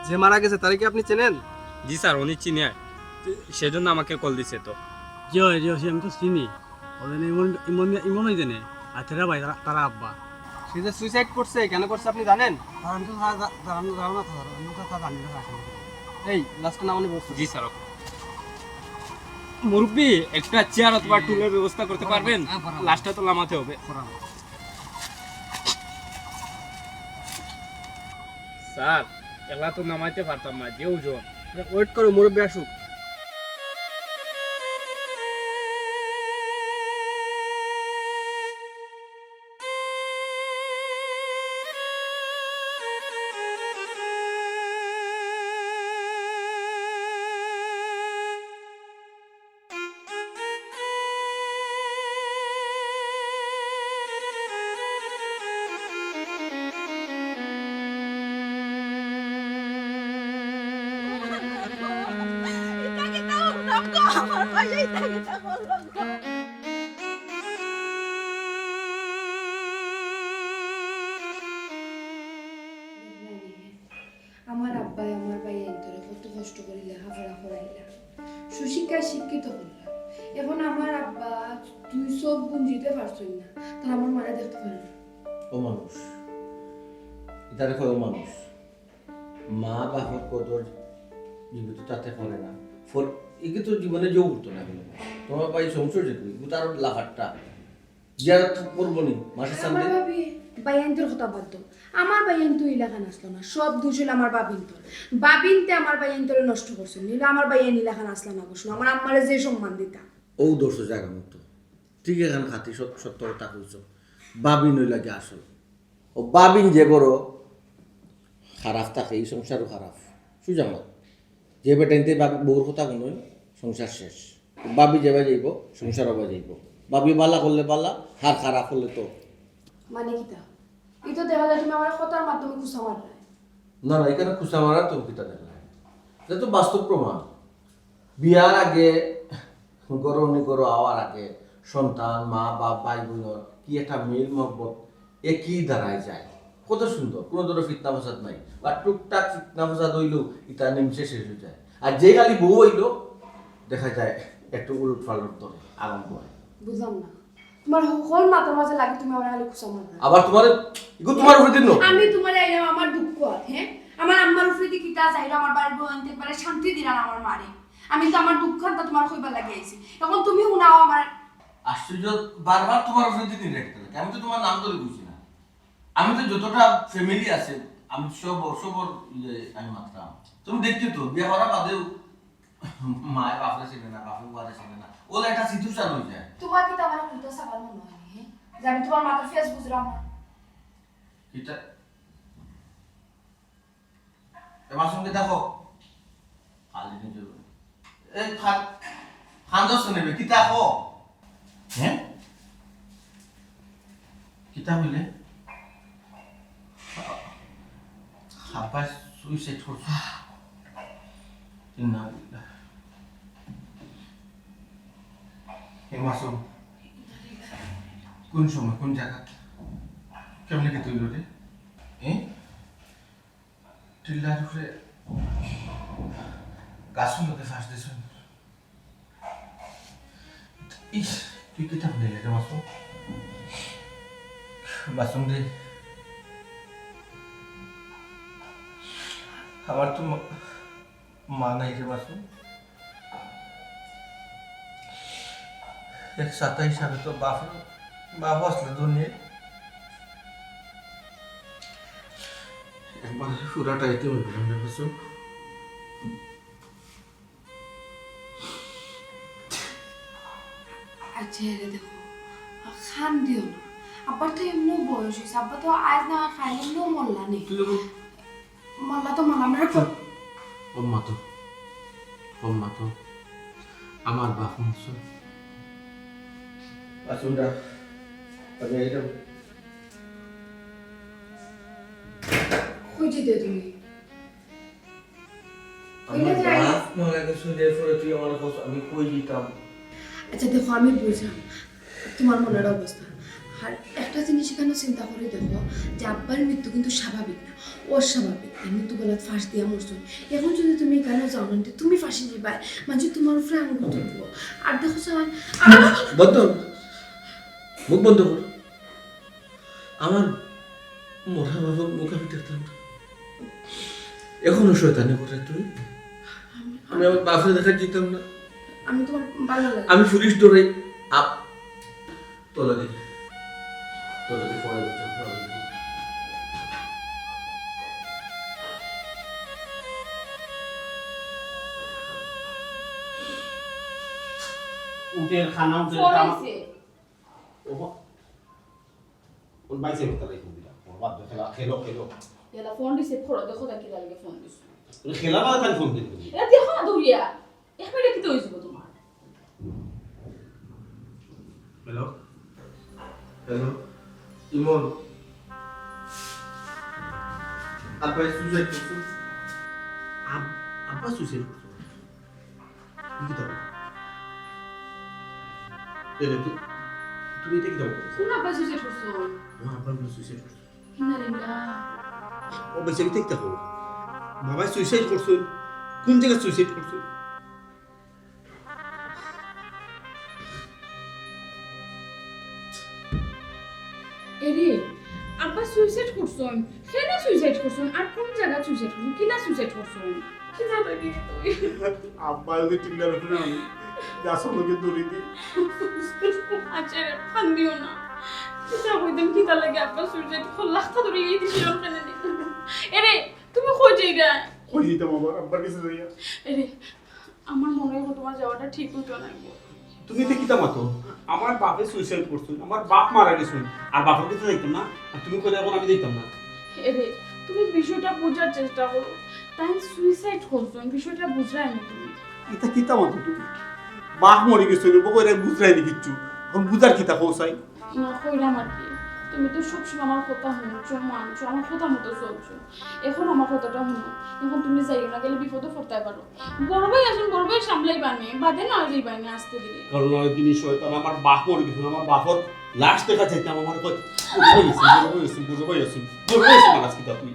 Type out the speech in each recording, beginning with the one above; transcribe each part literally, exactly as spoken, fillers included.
যে মারা গেছে, তারে কি আপনি চেনেন? জি স্যার, উনি চিনি। সেজন্য আমাকে কল দিছে তো। জি অয়, জি অয়, আমি তো চিনি। ওদের ইমন, ইমন, ইমন অইছে নি? আর তারা ভাই, তারা, তারা আব্বা। সে যে সুইসাইড করছে, কেন করছে আপনি জানেন? স্যার, আমি তো স্যার জা-, জানি না, স্যার। আমি তো স্যার জানি না, স্যার, আসলে। এই, লাশটা নামানোর ব্যবস্থা। জি স্যার, ওকে। মুরব্বি, একটা চেয়ার অথবা টুলের ব্যবস্থা করতে পারবেন? হ্যাঁ, পারবো। লাশটা তো নামাতে হবে। পারবো। স্যার, এলা তো নামাইতে পারতাম না, যে ওজন। ওয়েট করো, মুরব্বি আসুক। আমার আব্বায় আমার ভাইয়াইন্তরে কত কষ্ট করি লেখাপড়া করাইলা, সুশিক্ষায় শিক্ষিত করলা। এখন আমার আব্বা দুই চোখ বুজিতে পারছইন না, তারা আমার মারে দেখতে পারে না। অমানুষ, ইতারে কয় অমানুষ। মা বাপর কদর জীবিত তাতে করে না। ফর-, একে তো জীবনে যেও করতো না কোনো। তোমার ভাই সংসার যে করি, তার লাখারটা। জিয়ারত করবো নি, মাসের সামনে। আমার ভাবি, ভাইয়াইন্তর কথা বাদ দেও। আমার ভাইয়াইন্ত ইলাখান আসলো না, সব দোষ অইলো আমার ভাবিন্তর। ভাবিন্তে আমার ভাইয়াইন্তরে নষ্ট করছে, নইলে আমার ভাইয়াইন ইলাখান আসলা না, বুঝছো? আমার আম্মারে যে সম্মান দিতা। ও দোষ জায়গা মতো। ঠিক এখান খাতি সত-, সত্য কথা কইছো। ভাবিন অইলা গি আসল। ও ভাবিন যে বড় খারাপ থাকে, এই সংসারও খারাপ। সুজামত। যে বেটাইন্তে ভাবি বউর কথা কোনো সংসার শেষ। ভাবি যেবা যাইব, সংসার হবা যাইব। ভাবি বালা করলে বালা, হার খারাপ করলে তো। মানে কিতা? ই তো দেখা যায় তুমি আমার কথার মাধ্যমে খুসা মাররায়। না, না, এখানে খুসা মারার তো কিতা দেখা যায়? এটা তো বাস্তব প্রমাণ। বিয়ার আগে, গরম নি গরম হওয়ার আগে, সন্তান, মা, বাপ, ভাই, বোন, কি একটা মিল মহব্বত একই ধারায় যায়। কত সুন্দর, কোনো ধরো ফিতনা ফসাদ নাই। বা টুকটাক ফিতনা ফসাদ হইলেও ইতা নিমিষে শেষ হয়ে যায়। আর যে খালি বউ হইলো, দেখা যায় একটু উলট পালট ধরে, আরম্ভ হয়। বুঝলাম না, তোমার হকল মাথার মাঝে লাগে, তুমি আমার খালি খুসা মাররায়। আবার তোমার, এগু তোমার উপরে দিন না। আমি তোমার আইলাম আমার দুঃখ আছে, হ্যাঁ? আমার আম্মার উপরে দিয়ে কিতা চাইলো, আমার বাড়ির বউ আনতে একবারে শান্তি দিলাম আমার মারে। আমি তো আমার দুঃখ আনতা তোমার কইবার লাগি আইছি। এখন তুমি হুনাও আমার। আশ্চর্য, বারবার তোমার উপরে দিন রাখতে লাগে। আমি তো তোমার নাম ধরে বুঝি না। আমি তো যতটা ফ্যামিলি আছে, আমি সব, সবর ইয়ে আমি মাতরাম। তুমি দেখছো তো, বিয়া করার বাদেও মায়ে বাপরে চিনে না, বাপে মারে চিনে না। ওলা একটা সিচুয়েশন হয়ে যায়। তোমার কিতা আমার উল্টা সাবার মনে হয়, হ্যাঁ? যে আমি তোমার মাথার ফেস বুঝলাম না। কিতা? এ মাসুম কিতা কও? খালি নিজে। এই খান, খান দোস্ত নেবে, কিতা কও? হ্যাঁ? কিতা হইলে? আব্বায় সুইসাইড করছে। ইন্না লিল্লাহ। এ মাসুম, কোন সময়, কোন জায়গা? কেমনে কিতা হইল রে? এ? টিল্লার উপরে গাছর লগে ফাঁস দিছইন। ইস, তুই কিতা বলিলে রে মাসুম? মাসুম রে, আমার তো মা, মা নাই রে মাসুম। এক সাথে হিসাবে তো বাপ, বাপ আসলে দুনিয়ায়। একবার পুরাটা এতিম হয়ে গেলাম রে মাসুম। আচ্ছা, এরে দেখো, খান দিও না। আব্বার তো এমনিও বয়স হয়েছে, আব্বা তো আজ না খাইলে এমনিও মল্লা নেই। তুই যখন মল্লা তো মল্লা, আমরা কর- ও মা তো, ও মা তো, আমার বাপ মরছে। আসুন না, আমি এটা খুঁজি দে তুমি। আমার কইলে যাই। বাপ মারা গেছে, এরপরে তুই আমার কথা, আমি কই দিতাম? আচ্ছা, দেখো, আমি বুঝলাম তোমার মনের অবস্থা। আর একটা জিনিস ইখানো চিন্তা করি দেখো যে আব্বার মৃত্যু কিন্তু স্বাভাবিক না, অস্বাভাবিক। তাইন তো গলাত ফাঁস দিয়া মরছইন। এখন যদি তুমি ইখানো যাও না, তে তুমি ফাঁসি যিবায়, মানষে তুমার উপরে আঙ্গুল তুলবো। আর দেখো চান, বন্ধ, মুখ বন্ধ কর। আমার মরা বাবার মুখ আমি দেখতাম না। এখনো শয়তানি করে তুই। আমি আমার বাপরে দেখা দিতাম না। আমি তুমার ভালা লাগে। আমি পুলিশ ডরাই। আপ-, তোলা দে। তোলা দে, পরে বুঝতাম, পরে বুঝতাম। উঠের খানা, উঠের ফোন খানা। আইছে। ওবা, ওর বাইসে কথা লাগি দিলা। ওর বাদ দে, খেলা, খেলো, খেলো। ইয়ালা ফোন রিসিভ করো, দেখো তা কিলা লাগি ফোন দিছে। খেলা বাদ খালি ফোন দিল। এটা দেখো না দৌড়িয়া। এক মিনিটে কিতা অইযিবো তুমার? হ্যালো? হ্যালো? ইমন? আব্বায় সুইসাইড করছে? আব-, আব্বা সুইসাইড করছে? তুমি কিতা বলো? এ রে, তু-, তুমি এটা কিতা বলো? কোন আব্বা সুইসাইড করছে? আমার আব্বা বলে সুইসাইড করছে। ইন্না লিল্লাহ। ও বেচারি, দেখতে কও। বাবায় সুইসাইড করছইন? কোন জাগাত সুইসাইড করছইন? এরে, আব্বা সুইসাইড করছইন? কেনে সুইসাইড করছইন? আর কোন জাগাত সুইসাইড করছইন? কিলা সুইসাইড করছইন? কিলা লাগি তুই? আব্বা যদি টিল্লার উপরে আমি গাছর লগে দড়ি দি। আচ্ছা রে, কান্দিও না। কিতা কইতাম, কিতা লাগি আব্বা সুইসাইড করলা? তা ধরে এই দিশে কেনে দিন। এরে, তুমি কই যাইরা? কই যাইতাম আবার? আব্বার কাছে যাইয়া। এরে, আমার মনে হয় তুমার যাওয়াটা ঠিক অইতো না গো। তুমি তো কিতা মাতো? আমার বাপে সুইসাইড করছইন, আমার বাপ মারা গেছইন, আর বাপর কাছে যাইতাম না, আর তুমি কইরা এখন আমি যাইতাম না। এরে, তুমি বিষয়টা বুঝার চেষ্টা করো। তাইন সুইসাইড করছইন, বিষয়টা বুঝরায় না তুমি। ইতা কিতা মাতো তুমি? বাপ মরি গেছইন, ও কইরা বুঝরায় না কিচ্ছু। এখন বুঝার কিতা কও চাই? না, কইরাম আর কি। তুমি তো সবসময় আমার কথা হুনছো, মানছো, আমার কথা মতো চলছো। এখন আমার কথাটা হুনো। এখন তুমি যাইও না, গেলে বিপদো পড়তায় পারো। বড় ভাই আছইন, বড় ভাই সামলাইবা নে, বাদে না যাইবা নে আস্তে ধীরে। কারণ ওই দিনই শয়তান আমার বাপ মরি গেছইন, আমার বাপর লাশ দেখাত যাইতাম, আমার কয়, "বড় ভাই আছইন, বড় ভাই আছইন, বড় ভাই আছইন, বড় ভাই আছইন, আর আজকে তা তুই।"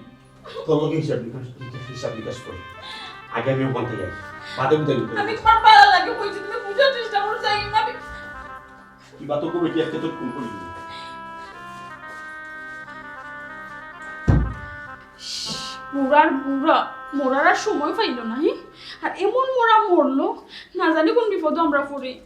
তোর লগে হিসাব নিকাশ, হিসাব নিকাশ কর। আগে আমি ওখান থেকে আই। বাদে বুঝাই নিতে আমি তোমার ভালা লাগে কইছি, তুমি বুঝার চেষ্টা করো, যাই না আমি। কি বাত করবে, কি একটা তো খুন করে দিবি। মরার বুড়া, মরার আর সময় পাইল না, হি? আর এমন মরা মরলো, না জানি কোন বিপদে আমরা পড়ি।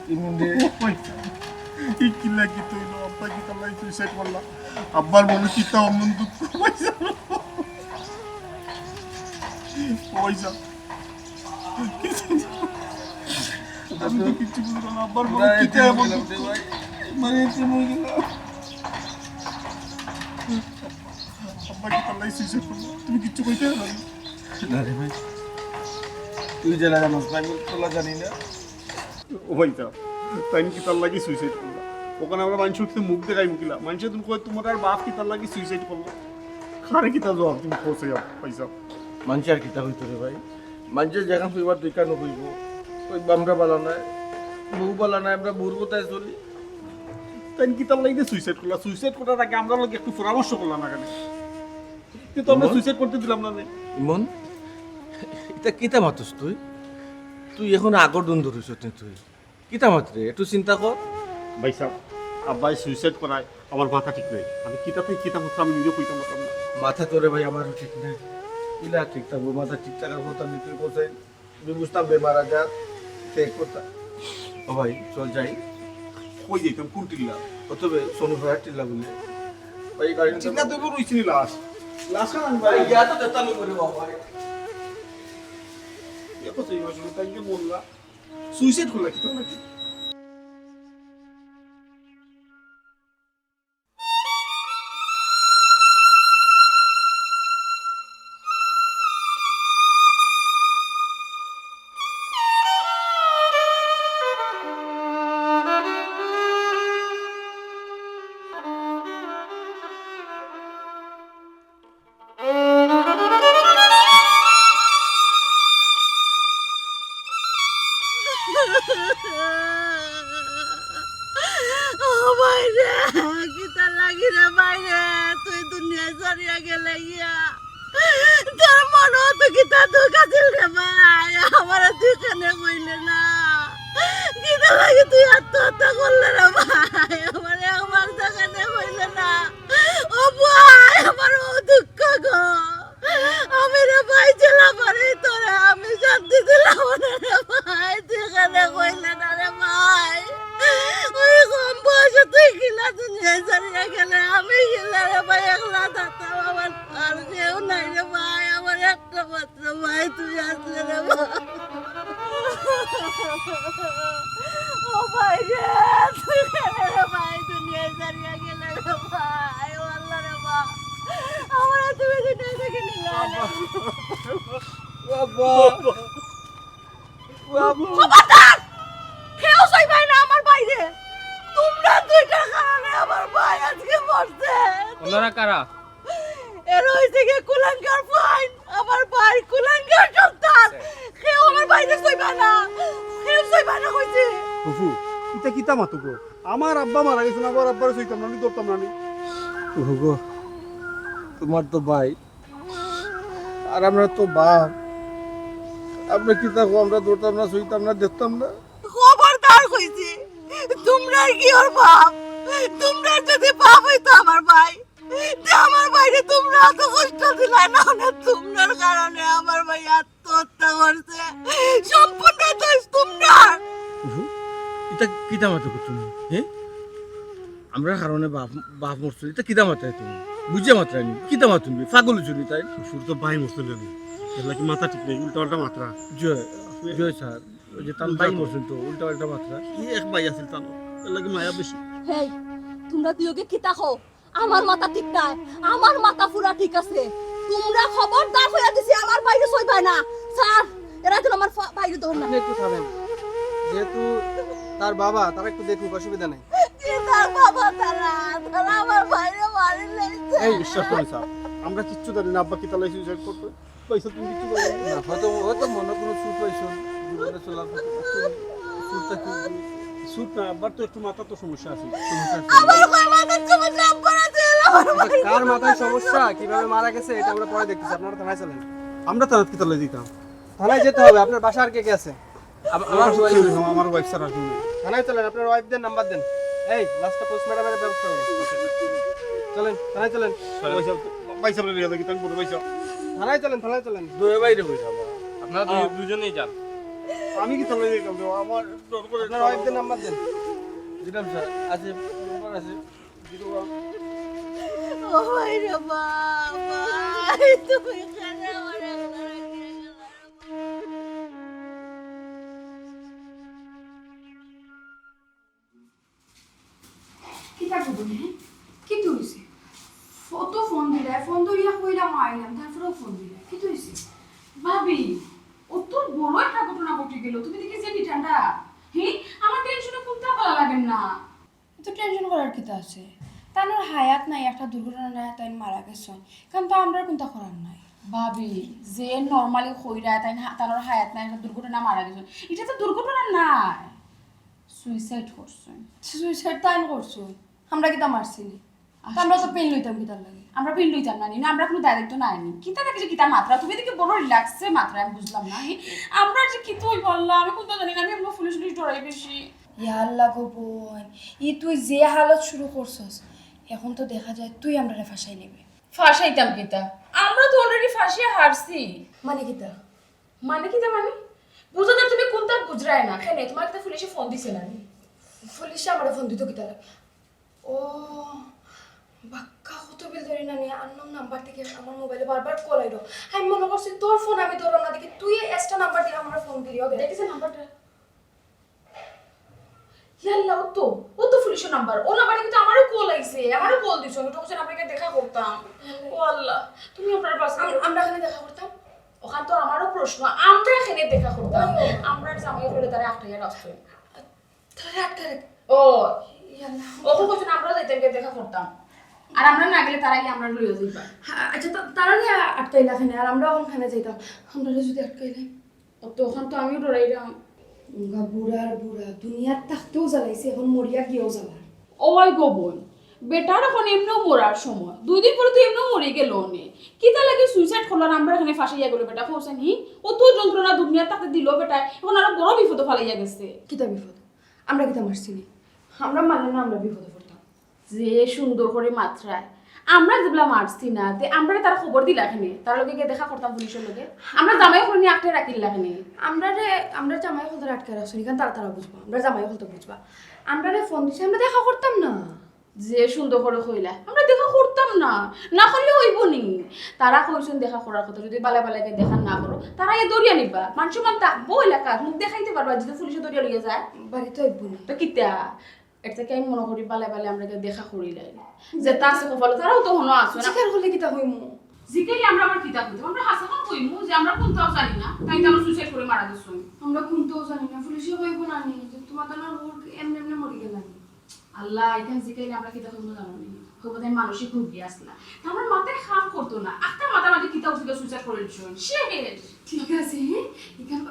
ইমন রে। ই কিলা কিতা অইলো? আব্বা কিতার লাগি সুইসাইড করলা? আব্বার মনো কিতা অমন দুঃখ পাইছে? পয়সা। আমি তো কিচ্ছু বুঝলাম না। আব্বার মনো কিতা অমন দুঃখ? মানে, তুমি গেলা। আব্বা কিতার লাগি সুইসাইড করলা? তুমি কিচ্ছু কইতে পারো না? না রে ভাই, তুই যেলা জানোস না, আমি তোলা জানি না। ও ভাই সাহেব, তাইন কিতার লাগি সুইসাইড করলা? ওখানে আমরা মানষর মুখ দেখাইমু কিলা? মানষে তুমি কয়, "তোমার আর বাপ কিতার লাগি সুইসাইড করলা?" কারে কিতা জবাব তুমি কও চাই, ভাই সাহেব? মানষে আর কিতা কইতো রে ভাই? মানষে যেখান কইবার দুইখান কইবো। কইবো আমরা বালা নায়, বউ বালা নায়, আমরা বউর কথায় চলি। তাইন কিতার লাগি সুইসাইড করলা? সুইসাইড করার আগে আমরার লগে একটু পরামর্শ করলা না কেনে? কিন্তু আমরা ইমন? সুইসাইড করতে দিলাম না রে। ইমন, ইতা কিতা মাতস তুই? তুই এখন আগর দুন ধরিস নি তুই। কিতা মাতরে? একটু চিন্তা কর। ভাই সাহেব, আব্বায় সুইসাইড করায় আমার মাথা ঠিক নাই। আমি কিতা থাকি কিতা মাততাম আমি নিজেও কইতাম পারতাম না। মাথা তো রে ভাই আমারও ঠিক নাই। ইলা ঠিক থাকবো, মাথা ঠিক থাকার কথা আমি তুই কোথায়? আমি বুঝতাম বেমার আজার, চেক করতাম। ও ভাই, চল যাই। কই যাইতাম? কোন টিল্লা? কত বে-, সোনু ভাইয়ার টিল্লা বলে। ভাই, গাড়ি টিল্লা তো রইছে নি লাশ। লাশ খান আনবা। ভাই, ইয়া তো দেখতাম করে বাবা। ইয়া তো সেই মাসে তাই যে বললা। সুইসাইড করলা কি তোমরা কি? ও ভাইরে, কিতা লাগি রে ভাইরে, তুই দুনিয়া ছাড়িয়া গেলে গিয়া। তোর মনো তো কিতা দুখ আছিল রে ভাই, আমারে তুই কেনে কইলে না? কিতা লাগি তুই আত্মহত্যা করলে রে ভাই? আমারে একবার তো কেনে কইলে না? ও ভাই, আমার ও দুঃখ গো। আমি রে ভাই, জেলা বাড়ি তোরে আমি শান্তি দিলাম না রে ভাই, তুই কেনে কইলে না রে ভাই? ওই কম বয়সে তুই কিলা দুনিয়া ছাড়িয়া গেলে, আমি কিলা রে ভাই একলা থাকতাম, আমার আর কেউ নাই রে ভাই, আমার একটা মাত্র ভাই তুই আসলে রে ভাই। ও ভাই রে, তুই কেনে রে ভাই দুনিয়া ছাড়িয়া গেলে রে ভাই? ও আল্লাহ রে ভাই, আমারে তুমি দুনিয়া থাকি নিলা না। বাবা। বাবা। খবরদার! কেউ ছইবায় না আমার ভাইরে। তোমরা দুইটার কারণে আমার ভাই আজকে মরছে। ওনারা কারা? এরা অইছে গিয়া কুলাঙ্গার ফাইন, আমার ভাইর কুলাঙ্গার সন্তান। কেউ আমার ভাইরে ছইবায় না, কেউ ছইবায় না কইছি। ফুফু, ইতা কিতা মাতো গো? আমার আব্বা মারা গেছইন, আমার আব্বারে ছইতাম না নি, ধরতাম না নি। ফুফু গো, তুমার তো ভাই, আর আমরা তো বাপ। আমরা কিতা কও, আমরা ধরতাম না, ছইতাম না, দেখতাম না। খবরদার কইছি, তোমরা কি ওর বাপ? তোমরা যদি বাপ অইতো আমার ভাই, তে আমার ভাইরে তোমরা অত কষ্ট দিলায় না, না তোমরার কারণে আমার ভাই আত্মহত্যা করছে। সম্পূর্ণ দোষ তোমরার। উহু, ইতা কিতা মাতো গো তুমি, হ্যাঁ? আমরার কারণে বাপ, বাপ মরছে, ইতা কিতা মাতরায় তুমি? বুঝিয়া মাতরায় নি, কিতা মাতো তুমি? পাগল অইছো নি তাই? ফুফুর তো ভাই মরছে নি, এর লাগি মাথা ঠিক নাই, উল্টা পাল্টা মাতরা। জয়, জয় স্যার, ওই যে তার ভাই মরছে তো, উল্টা পাল্টা মাতরা। কি এক ভাই আছিল তান, এর লাগি মায়া বেশি। হেই, তোমরা দুইওগে কিতা কও? আমার মাথা ঠিক নাই, আমার মাথা পুরা ঠিক আছে। তোমরা খবরদার কইয়া দিছি, আমার ভাইরে ছইবায় না। স্যার, এরা যেন আমার ফা-, ভাইরে ধরো না। আপনি একটু থামেন, যেহেতু তার বাবা, তারা একটু দেখুক, অসুবিধা নাই। কি তার বাবা তারা? তারা আমার ভাইরে মারি লাইছে। এই, বিশ্বাস করুন স্যার, আমরা কিচ্ছু জানি না আব্বা কিতা লাগি সুইসাইড করতো। পয়সা তুমি কিচ্ছু জানো না। না, হয়তো, হয়তো মনে কোনো চুট পাইছো, জীবনে চলার পথে চুটটা কি? চুট না, আব্বার তো একটু মাথা তো সমস্যা আছে। সমস্যা আছে। আমার কই মাথার সমস্যা, আব্বার আছে, আমার আচ্ছা, কার মাথায় সমস্যা, কিভাবে মারা গেছে, এটা আমরা পরে দেখতেছি। আপনারা থানায় চলেন। আমরা থানাত কিতা লাগি যাইতাম? থানায় যেতে হবে। আপনার বাসা আর কে কে আছে? আম-, আমার আমার ওয়াইফ। কেউ নেই, আমার ওয়াইফ ছাড়া আর কেউ নেই। থানায় চলেন, আপনার ওয়াইফদের নাম্বার দেন। এই, লাশটা পোস্টমর্টমের ব্যবস্থা করুন। চলেন, থানায় চলেন। ভাই সাহেব, ভাই সাহেব, রেডি হয়ে থাকি, তাই বড় ভাই সাহেব। থানায় চলেন, থানায় চলেন। দুই বাইরে হয়ে যাবো। আপনারা দুই-, হ্যাঁ। দুজনেই যান। আমি কিতা লাগি যাইতাম রে? আমার ডর করে। আপনার ওয়াইফদের নাম্বার দেন। দিলাম স্যার, আছে, নাম্বার আছে। Zero one. ও ভাই রে বাবা, তুমি কেন আমার একলা রাখিয়া গেলা রে বাবা? কিতা করবো, হ্যাঁ? কিতা হইছে? অত ফোন দিলায়, ফোন ধরিয়া কইলাম আইলাম, তারপরেও ফোন দিলায়। কিতা হইছে? ভাবি, অত বড় একটা ঘটনা ঘটি গেল, তুমি দেখি যে ঠান্ডা। হে, আমার টেনশনে কুন্তা ভালা লাগে না। এত টেনশন করার কিতা আছে? তানর হায়াত নাই, একটা দুর্ঘটনায় তাইন মারা গেছইন, কারণ তো আমরার কুন্তা করার নাই। ভাবি, যে normally কইরা তাইন হা-, তানর হায়াত নাই, একটা দুর্ঘটনা মারা গেছইন, ইটা তো দুর্ঘটনা নায়, সুইসাইড করছইন। সুইসাইড তাইন করছইন, আমরা কিতা মারছি নি? আচ্ছা। তো আমরা তো পেইন লইতাম কিতার লাগি? আমরা পেইন লইতাম না নি, না আমরা কোনো দায় দায়িত্ব নাই নি। কিতা না কিছু কিতা মাতরা, তুমি দেখি বড় রিল্যাক্সে মাতরা, আমি বুঝলাম না। হি, আমরা যে কিতা অইবো আল্লাহ, আমি কুন্তা জানি না, আমি এমন পুলিশ উলিশ ডরাই বেশি। ইয়া আল্লাহ গো বইন, ই তুই যে হালত শুরু করছস, এখন তো দেখা যায় তুই আমরারে ফাঁসাই নিবে। ফাঁসাইতাম কিতা? আমরা তো already ফাঁসিয়া হারছি। মানে কিতা? মানে কিতা মানে? বুঝো না তুমি কুন্তা বুঝরায় না। কেনে, তোমার কিতা পুলিশে ফোন দিছে না নি? পুলিশে আমারে ফোন দিত কিতা লাগি? ও, বাক্কা কত বিল ধরি না নি, unknown নাম্বার থাকি আমার মোবাইলে বারবার কল আইলো। আমি মনে করছি তোর ফোন আমি ধরলাম না, দেখি তুই extra নাম্বার দিয়া আমারে ফোন দিলি। ওকে, দেখি যে নাম্বারটা। ইয়াল্লা, ও তো, ও তো পুলিশের নাম্বার। ও নাম্বারে কিন্তু আমারও কল আইছে, আমারও কল দিছে। আমি তখন আপনাকে দেখা করতাম। ও আল্লাহ, তুমি আপনার পাশে আম-, আমরা এখানে দেখা করতাম। ওখান তো আমারও প্রশ্ন, আমরা এখানে দেখা করতাম। ও। আমরা জামাই করে তারা আটকাইয়া রাখছে। তারা আটকে রাখ-, ও, ইয়াল্লা। ওকে কইছেন আমরাও যাইতাম গিয়া দেখা করতাম। আর আমরা না গেলে তারা গিয়া আমরা লইয়া যাইবা। হ্যাঁ, আচ্ছা, তা-, তারা নিয়ে আটকাইলা কেনে, আর আমরা অখন কেনে যাইতাম? আমরা যদি আটকাইলে? ও, তখন তো আমিও ডরাইলাম। বুড়ার বুড়া, দুনিয়াত থাকতেও জ্বালাইছে, এখন মরিয়া গিয়াও জ্বালার। ওই গো বইন, বেটার এখন এমনেও মরার সময়, দুই দিন পরে তো এমনেও মরি গেল অনে। কিতা লাগি সুইসাইড করলো আর আমরা এখানে ফাঁসাইয়া গেল বেটা, কওছাইন নি? অত যন্ত্রণা দুনিয়াত থাকতে দিল বেটা, এখন আরো বড় বিপদো ফালাইয়া গেছে। কিতা বিপদ? আমরা কিতা মারছি নি? আমরা মারলে না আমরা বিপদো পড়তাম। যে সুন্দর করি মাতরায়, আমরা যেবলা মারছি না, তে আমরারে তারা খবর দিলা কেনে? তার লগে গিয়া দেখা করতাম পুলিশর লগে। আমরা জামাই অকলরে নি আটকে রাখিলা কেনে? আমরারে, আমরা জামাই অকলরে আটকে রাখছি নি, কারণ তারা, তারা বুঝবা, আমরা জামাই অকল তো বুঝবা। আমরারে ফোন দিছে, আমরা দেখা করতাম না। যে সুন্দর করি কইলা, আমরা দেখা করতাম না, না করলে অইবো নি? তারা কইছইন দেখা করার কথা, যদি বালা বালা গিয়া দেখা না করো, তারা এ ধরিয়া নিবা, মান সম্মান থাকবো এলাকাত, মুখ দেখাইতে পারবা, যদি পুলিশে ধরিয়া লইয়া যায়। বাড়িত অইবো নি। তো কিতা? এর থাকি আমি মনে করি বালা বালা আমরা গিয়া দেখা করিলাই। যেতা আছে কপালো, তারাও তো হনো আছে না। জিকার করলে কিতা কইমু? জিকাইলে আমরা আবার কিতা কইতাম? আমরা হাছা কইমু যে আমরা কুন্তাও জানি না, তাইন তো আমরা সুইসাইড করি মারা গেছইন। আমরা কুন্তাও জানি না, পুলিশে কইবো না নি যে তুমার তান বউ এমনে এমনে মরি গেলা নি। আল্লাহ, ইখান জিকাইলে আমরা কিতা কইমু জানো নি? কইবো তাইন মানসিক রোগী আছলা। তে আমরার মাথায় কাম করতো না। আখতা মাথার মাঝে কিতা উঠছে, সুইসাইড করি দিছইন। শেষ। ঠিক আছে, হ্যাঁ? ইখান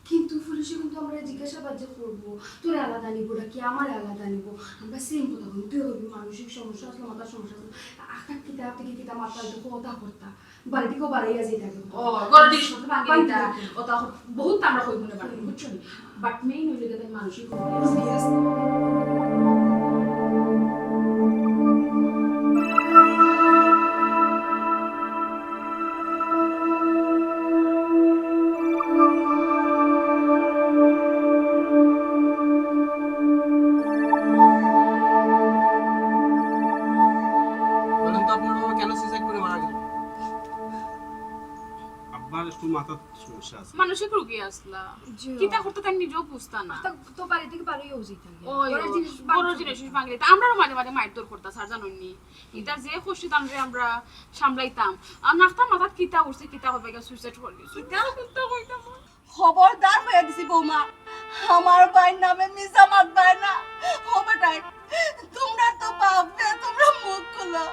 কিন্তু পুলিশে কিন্তু আমরারে জিজ্ঞাসাবাদ যে করবো, তোরে আলাদা নিবো নাকি আমারে আলাদা নিবো? আমরা সেম কথা কইমু, তুই কইবি মানসিক সমস্যা আছলো, মাথার সমস্যা আছলো। আখতা কিতা, আপনি কি কিতা মাথা তো কথা করতা? বাড়ি থাকি বারইয়া যাইতা। ও, ঘরর জিনিসপত্র ভাঙ্গি দিতা। ওটা বহুত আমরা কইমু না বাড়ি, বুঝছো নি? But মেইন অইলো গিয়া তার মানসিক রোগী আছে। বলেন তো, আপনার বাবা কেন সুইসাইড করে মারা গেল? আব্বার একটু মাথার সমস্যা আছে। মানসিক রোগী আছলা। জি। কিতা করতা তাইন নিজেও বুঝতা না। তো, তো বাড়ি থাকি বারইয়াও যাইতা না। ওই, ঘরর জিনিস ভাঙ্গি দিতা। আমরারও মাঝে মাঝে মাইর ধর করতা, স্যার জানইন নি। ইতা যে কষ্ট তানরে আমরা সামলাইতাম। আর আখতা মাথাত কিতা উঠছে, কিতা করবা, গিয়া সুইসাইড করি। কিতা করতা কইতাম। খবরদার কইয়া দিছি বৌমা, আমার ভাইর নামে মিছা মাতবায় না। ও বেটাই, তুমরা তো বাপ রে, তুমরা মুখ খুলো,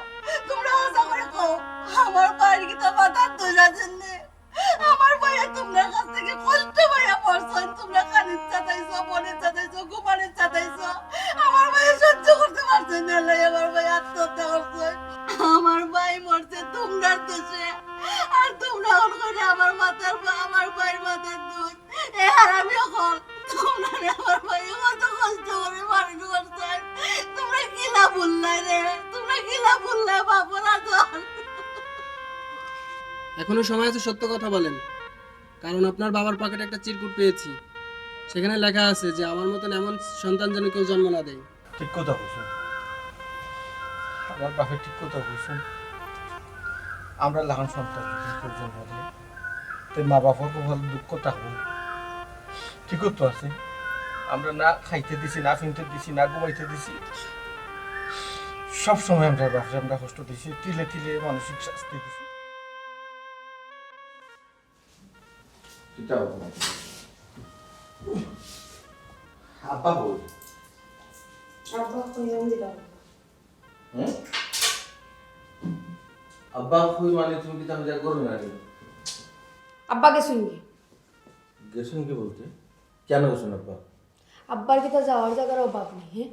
তুমরা হাছা করি কও, আমার ভাইর কিতা মাথার দোষ আছে নি? আমার ভাইয়ে তুমরার কাছ থাকি কষ্ট পাইয়া মরছইন, তুমরা খানির চাতাইছো, বনির চাতাইছো, ঘুমানির চাতাইছো। আমার ভাইয়ে সহ্য করতে পারছইন না, লাই আমার ভাই আত্মহত্যা করছইন। আমার ভাই মরছে তুমরার দোষে, আর তুমরা অখন কইরায় আমার মাথার বা-, আমার ভাইর মাথার দোষ। এ হারামি অকল, তুমরারে আমার ভাইয়ে কত কষ্ট করি মানুষ করছইন। তুমরা কিলা ভুললায় রে, তুমরা কিলা ভুললায় বাপর আদর। এখনো সময় আছে, সত্য কথা বলেন, কারণ আপনার বাবার পকেটে একটা চিরকুট পেয়েছি, সেখানে লেখা আছে যে আমার মতন এমন সন্তান যেন কেউ জন্ম না দেয়। ঠিক কথা কইছইন, আমার বাপে ঠিক কথা কইছইন। আমরার লাখান সন্তান যদি কেউ জন্ম দেয়, তে মা বাপর কপালো দুঃখ থাকবো। ঠিক তো আছে, আমরা না খাইতে দিছি, না ফিনতে দিছি, না ঘুমাইতে দিছি। সব সময় আমরার বাপরে আমরা কষ্ট দিছি, তিলে তিলে মানসিক শাস্তি দিছি। কিতা অইছে? আব্বা কই? আব্বা কই আমি দিলাম। হুম? আব্বা কই মানে তুমি কিতা যা করো না রে? আব্বা গেছইন গি? গেছইন গি বলতে? কেন গেছইন আব্বা? আব্বার কিতা যাওয়ার জাগার অভাব নাই, হে?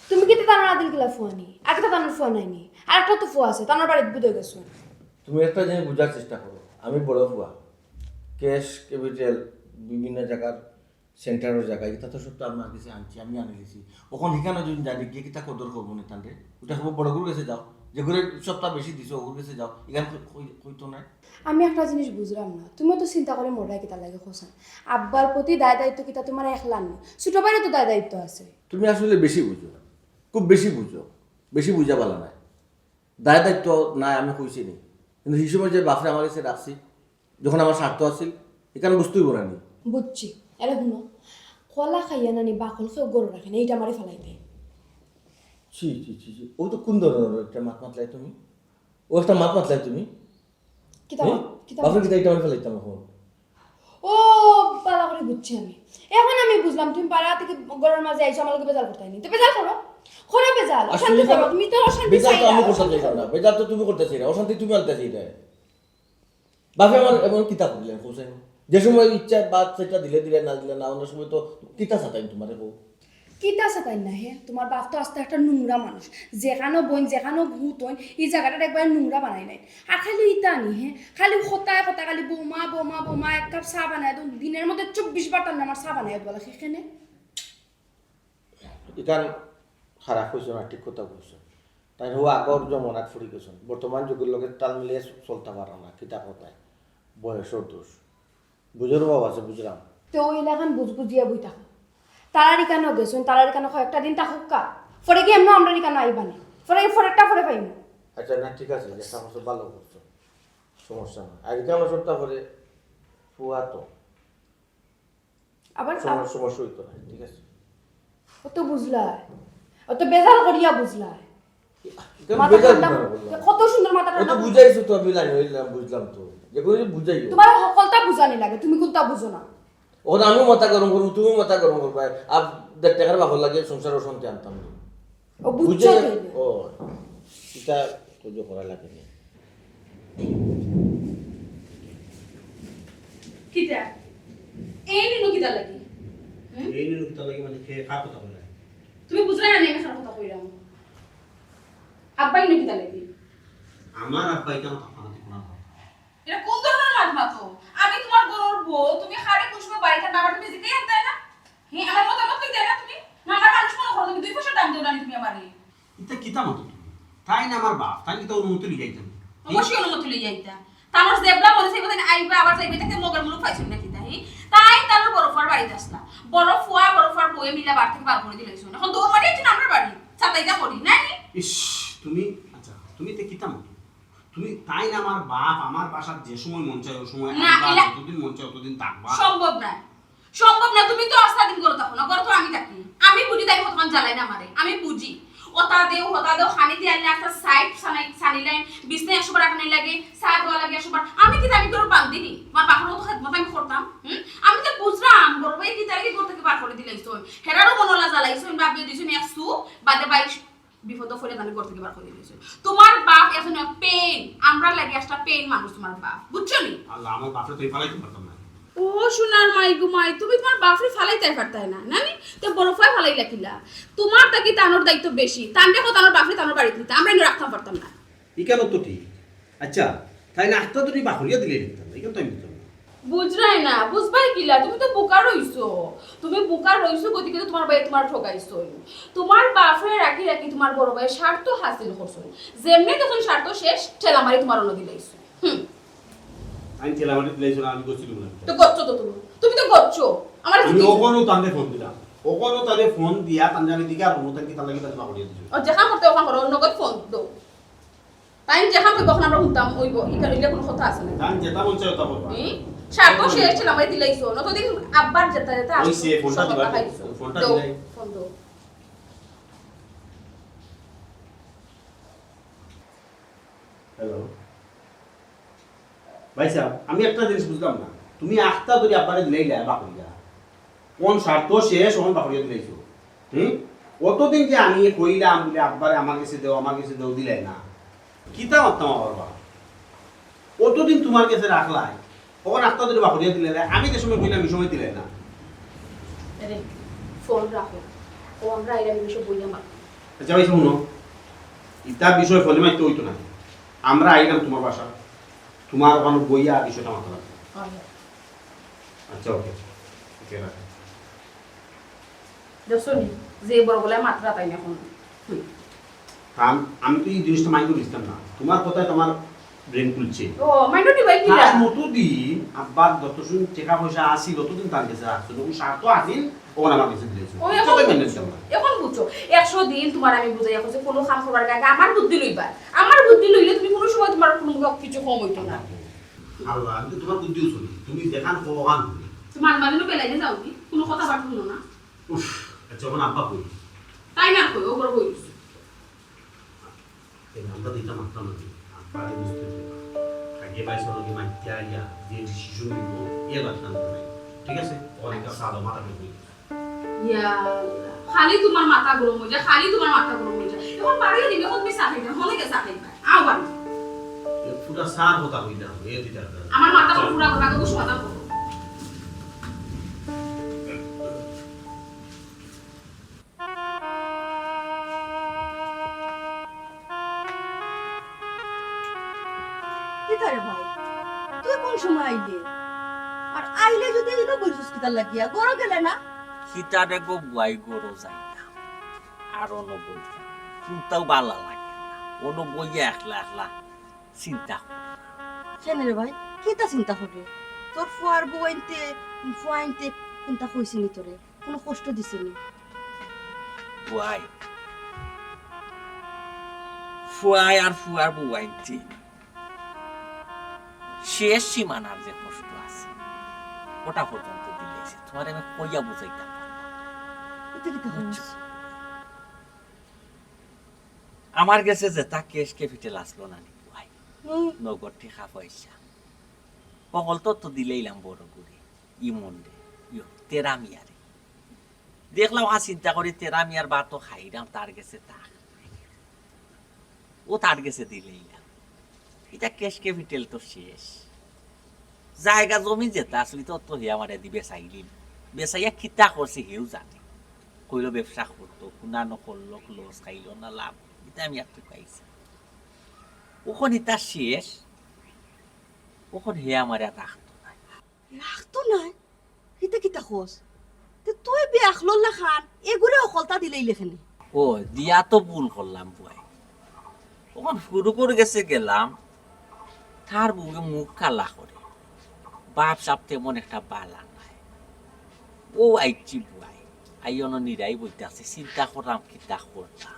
তুমি কিতা তানর আদিলকিলা ফুয়া নি? আর কিতা তানর ফুয়া নায় নি? আর একটা তো ফুয়া আছে, তানর বাড়িত বুধয় গেছইন। তুমি একটা জিনিস বুঝার চেষ্টা করো, আমি বড় ফুয়া, ক্যাশ ক্যাপিটাল বিভিন্ন জাগার সেন্টারর জাগা, ইতা তো সবতা আমার গেছে আনছি, আমি আনি দিছি। অখন হিখানো যদি যাই গিয়া কিতা কদর করবো নি তানরে? ওটা হবো বড় গুরুর গেছে যাও, যে গুরুয়ে সবতা বেশি দিছে, ওগুর গেছে যাও, ইখান কই-, কই-, কইতো নায়। আমি একটা জিনিস বুঝলাম না, তুমি তো চিন্তা করি মররায় কিতা লাগি কওছাইন? আব্বার প্রতি দায় দায়িত্ব কিতা তুমার একলার নি? ছোট ভাইরও তো দায় দায়িত্ব আছে। তুমি আসলে বেশি বুঝো, খুব বেশি বুঝো, বেশি বুঝা ভালা নায়। দায় দায়িত্ব নাই আমি কইছি নি, কিন্তু সেই সময় যে বাপরে আমার গেছে রাখছি, যখন আমার স্বার্থ আছিল, ইখান বুঝতে অইবো না নি? বুঝছি। এরে হুনো, কলা খাইয়া নানি বাকল কেউ ঘরো রাখে না, ইটা মারি ফালাই দেয়। ছি, ছি, ছি, ছি। ও তো কোন ধরনের একটা মাত মাতলায় তুমি? ও একটা মাত মাতলায় তুমি? কিতা এ? মাত? কিতা বাপরে মাত? কিতা ইটা মারি ফালাইতাম অখন? ও, ভালা করি বুঝছি আমি। অখন আমি বুঝলাম, তুমি পাড়া থাকি ঘরর মাঝে আইছো, আমার লগে বেজাল করতায় নি। তো বেজাল করো। করো বেজাল। আর অশান্তি তুমি করো। তুমি তো অশান্তি বেজাল তো চাইরায়, আমি করতাম অশান্তি চাইরাম করো। না। বেজাল তো তুমি করতায় চাইরায়। অশান্তি তুমি আনতায় চাইরায়। বাপে আমার এমন কিতা করলে, কওছাইন? যে সময় ইচ্ছা বাদ সেটা দিলে দিলে, না দিলে না, অন্য সময় তো কিতা চাইতাম তোমারে কও। কিতা চাইতাম না হে? তোমার বাপ তো আস্তা একটা নোংরা মানুষ। যেখানো বইন, যেখানো গুতইন, ই জাগাটা একবারে নোংরা বানাইলাইন। আর খালি ইতা নি হে, খালি কথায় কথায় খালি বৌমা, বৌমা, বৌমা, এক কাপ চা বানাই দেও। দিনর মধ্যে চব্বিশ বার তার নামে চা বানাই দেওয়া লাগে কেনে? ইখান খারাপ কইছো না, ঠিক কথা কইছো। তাইন হউ আগর জমানাত ফুরি গেছইন, বর্তমান যুগর লগে তাল মিলিয়া চলতা পারইন না, কিতা কথায়, বয়সর দোষ। বুঝর অভাব আছে, বুঝরাম। তে অউ এলাখান বুঝ বুঝিয়া বই থাকো। তারার ইখানো গেছইন, তারার ইখানো কয়েকটা দিন থাকউক্কা। পরে গিয়া এমনে আমরার ইখানো আইবা নে। পরে, পরেরটা পরে পাইমু। আচ্ছা, না, ঠিক আছে, যেটা করছো ভালা করছো, সমস্যা নাই। আর ইখানো সবটা পরে ফুয়া তো আবার সমস্যা, সমস্যা অইতো না, ঠিক আছে? অত বুঝলায়, অত বেজার করিয়া বুঝলায়। ইখান মাথা বেজার ঠান্ডা, কিতা করলাম? কত সুন্দর মাথা ও তো ঠান্ডা। বুঝাইছো তো, আমি লাইন হইলাম, বুঝলাম তো। যে কোনো কিছু বুঝাইও। তোমার হকলতা বুঝানি লাগে, তুমি কুনতা বুঝো না। অখন আমিও মাথা গরম করমু, তুমিও মাথা গরম করবায়। আর দেড় টেকার বাপর লাগি সংসার অশান্তি আনতাম না। ও বুঝছো বুঝে তো? ও, ইটা সহ্য করা লাগে না। কিতা? এই নিনু কিতা লাগি? হুম? এই নিনু কিতা লাগি মানে কে কার কথা কইলা? তুমি বুঝরায় না, আমি কার কথা কইরাম। আব্বা ইনু কিতা লাগি? আমার আব্বা ইখানো থাকবা না, থাকবা না। এটা কোন ধরনের মাত মাতো? আমি তোমার ঘরর বউ, তুমি কারে কোন সময় বাড়ি থাকবা, আবার তুমি জিগাইয়া আনতায় না? হে, আমার মতামত লইতায় না তুমি? না, আমার মানুষ মনে করো তুমি, দুই পয়সার দাম দেও না নি তুমি আমারে। ইতা কিতা মাতো তুমি? তাইন আমার বাপ, তাইন কিতা অনুমতি লইয়া আইতা? অবশ্যই অনুমতি লইয়া আইতা। তানর যেবলা মনে চাইবো তাইন আইবা, আবার যাইবা, ইতা কিতা মগর মুলুক পাইছইন না কিতা, হে? তাইন তানর বড় ফুয়ার বাড়িত আছলা। বড় ফুয়া, বড় ফুয়ার বউয়ে মিলা বাড়ি থাকি বার করি দিলাইছইন। অখন দৌড় মারি আইছইন আমরার বাড়ি। চাতাইতা করি, না নি? ইস, তুমি, আচ্ছা, তুমি ইতা কিতা মাতো? তুমি তাইন আমার বাপ, আমার বাসাত যে সময় মন চায় ও সময় না, আইবা, ইলা- যতদিন মন চায় অতদিন থাকবা। সম্ভব নায়, সম্ভব না। তুমি তো আস্তা দিন ঘরো থাকো না, ঘরো তো আমি থাকি। আমি বুঝি তাইন কতখান জ্বালাইন আমারে, আমি বুঝি। অতা দেও, হতা দেও, খানি দিয়া আনলে একটা সাইড সানাই, সানিলাইন, বিছনা একশো বার আটানি লাগে, চা দেওয়া লাগে একশো বার। আমি কিতা, আমি তোর বান্দিনি? আমার বাপর অত খেদমত আমি করতাম? হুম? আমি তো বুঝরাম, বড় ভাই কিতা লাগি ঘর থাকি বার করি দিলাইছইন। হেরারও মন অলা জ্বালাইছইন, বাপ বিয়া দিছইন এক সু, বাদে বাইশ বিপদো পড়লে তানরে ঘর থাকি বার করি দিলাইছইন। তোমার বাপ একজন পেইন, আমরার লাগি একটা পেইন মানুষ তোমার বাপ, বুঝছো নি? আল্লাহ, আমার বাপরে তো আমি ফালাইতাম পারতাম না। ও সোনার মাই গো মাই, তুমি তোমার বাপরে ফালাইতায় পারতায় না, না নি? তে বড় ফুয়ায় ফালাইলা কিলা? তোমার থাকি তানর দায়িত্ব বেশি। তানরে কও তানর বাপরে তানর বাড়িত নিতা, আমরা ইনো রাখতাম পারতাম না। ইখানো তো ঠিক। আচ্ছা, তাইন আস্তা ধরি বাখরিয়া দিলে নিতাম না, ইখান তো আমি বুঝলাম না। বুঝরায় না, বুঝবায় কিলা? তুমি তো বুকা রইছো। তুমি বুকা রইছো, গতিকে তো তোমার ভাইয়ে তোমারে ঠগাইছইন। তোমার বাপরে রাখি রাখি তোমার বড় ভাইয়ে স্বার্থ হাসিল করছইন। যেমনে দেখছইন স্বার্থ শেষ, ঠেলা মারি তোমার অনো দিলাইছইন। হুম। আমি ঠেলা মারি দিলাইছইন, আমি করছি না। তো করছো তো তুমি। তুমি তো করছো। আমার আমি অখনো তানরে ফোন দিলাম। অখনো তানরে ফোন দিয়া তানরে আমি দিকে আর অন্য তানকে তার লাগি তানরে বাখরিয়া দিছি। ও, যেখান করতে অখান করো, নগদ ফোন দেও। তাইন যেখান কইবো অখন আমরা হুনতাম অইবো, ইটা অইলে কুনু কথা আছে না। তাইন যেটা মন চায় ওটা বলবা। হুম? স্বার্থ শেষ ঠেলা মারি দিলাইছইন। অতদিন আব্বার যেটা যেটা ওই সে ফোনটা সব দিবা কথা তো, খাইছো। ওই ফোনটা দেও, দিলাই। ফোন দেও। হ্যালো। ভাই সাহেব, আমি একটা জিনিস বুঝলাম না। তুমি আস্তা ধরি আব্বারে দিলাইলা, বাখরিয়া। কোন স্বার্থ শেষ, অখন বাখরিয়া দিলাইছো। হুম? অতদিন যে আমি কইলাম বুলে, "আব্বারে আমার গেছে দেও, আমার গেছে দেও", দিলায় না। কিতা মাততাম আবার বা? অতদিন তোমার গেছে রাখলায়, অখন আস্তা ধরি বাখরিয়া দিলায় না। আমি যে সময় কইলাম, ই সময় দিলায় না। আরে, ফোন রাখো। ও, আমরা আইলাম, এই বিষয়ে বইয়া মাত। আচ্ছা ভাই, হুনো, ইতা বিষয় ফোনে মাতলে অইতো না। আমরা আইলাম তোমার বাসাত, তোমার অখানো বইয়া বিষয়টা মাতা লাগবো। হয়, হয়। আচ্ছা, ওকে। ওকে, রাখো। দেখছো নি, যে বড় গলায় মাতরা তাইন অখন। হুম। কারণ আমি তো ই জিনিসটা মাইন্ড করছিলাম না। তোমার কথায় তো আমার ব্রেন খুলছে। ও, মাইন্ড নিবায় কি তার না? মতো দিন আব্বার যত সুন টেকা পয়সা আসিল, অতদিন তার গেছে রাখছিল। ও স্বার্থ আসিল, অখন আমার গেছে দিলাইছে। ও, অখন, কতই মাইন্ড করছিলাম না। অখন বুঝছো? একশো দিন তোমারে আমি বুঝাইয়া কইছি, কুনু কাম করবার আগে আমার বুদ্ধি লইবা। আমার বুদ্ধি লইলে তুমি কুনু সময় তোমার কুনু কিছু কম অইতো না। আল্লাহ, আমি তো তোমার বুদ্ধিও শুনি। তুমি যেখান কও অখান শুনি। তোমার মাঝে বেলাইতে যাও কি? কুনু কথা বার্তা হুনো না। উফ, আচ্ছা, অখন আব্বা কই? তাই না কই, ও বড় কই গেছে। এই আমরা দিতাম মারতাম না। আব্বারে বুঝতে হবে। আগে ভাই চলো কি মাইতে আইয়া যে ডিসিশন নিব, এ বার্তা নিতে নাই। ঠিক আছে? অনেকটা সাদা মাথা বের হয়ে গেছে। ইয়া আল্লাহ, খালি তোমার মাথা গরম অই যায়, খালি তোমার মাথা গরম অই যায়। অখন বাড়িয়ে দিবে, অখন তুমি চা খাইবে, অখন কে চা খাইবে? আও বাড়ি। এ পুরা সার কথা কইলাম, এ দিদার দাদা। আমার মাথা পুরা কথা, ওকে সমাধান করো। আরে ভাই, তুই কোন সময় আইলে? আর আইলে যদি ইনো বইছস কিতার লাগিয়া, ঘরো গেলে না? কিতা রে গো বুয়াই, ঘরো যাইতাম। আর অনো বইতাম। কুনটাও বালা লাগে না। অনো বইয়া একলা একলা চিন্তা করি। কেনে রে ভাই, কিতা চিন্তা কররে? তোর ফুয়ার বউ আনতে, ফুয়া আনতে কুনটা কইছে নি তোরে? কুনু কষ্ট দিছে নি? বুয়াই, ফুয়ায় আর ফুয়ার বউ আনতে শেষ সীমানার যে কষ্ট আছে, ওটা পর্যন্ত দিলাইছে। তুমারে আমি কইয়া বুঝাইতাম পারতাম না। ইতা কিতা কইস? বুঝছো? আমার গেছে যেতা cash capital আছলো না নি বুয়াই, হুম। নগদ টেকা পয়সা, হকলতা তো দিলাইলাম বড় করি, ইমনরে, ইয়ো, তেরা মিয়ারে। দেখলাম, আর চিন্তা করি, তেরা মিয়ার ভাত তো খাইরাম, তার গেছে তা। ও তার গেছে দিলাইলাম। ইটা cash capital তো শেষ। জাগা জমিন যেতা আছিল, ইতা তো হে আমারে দি বেচাইলিল। বেচাইয়া কিতা করছে, হেউ জানে। কইলো ব্যবসা করতো, কুনানো করলো, loss খাইলো না লাভ, ইতা আমি আর তুকাইছি। অখন ইতা শেষ, অখন হে আমারে আর রাখতো নায়। রাখতো নায়? ইতা কিতা কস? তে তুই বেআক্কলর লাখান এগুরে হকলতা দিলাইলে কেনে? ও, দিয়া তো ভুল করলাম বুয়াই। অখন ফুরুকর গেছে গেলাম, তার বউয়ে মুখ কালা করে। বাপ সাব তেমন একটা বালা নায়। ও আইছি বুয়াই, আইয়া অনো নিরাই বইতাছে, চিন্তা কররাম কিতা করতাম।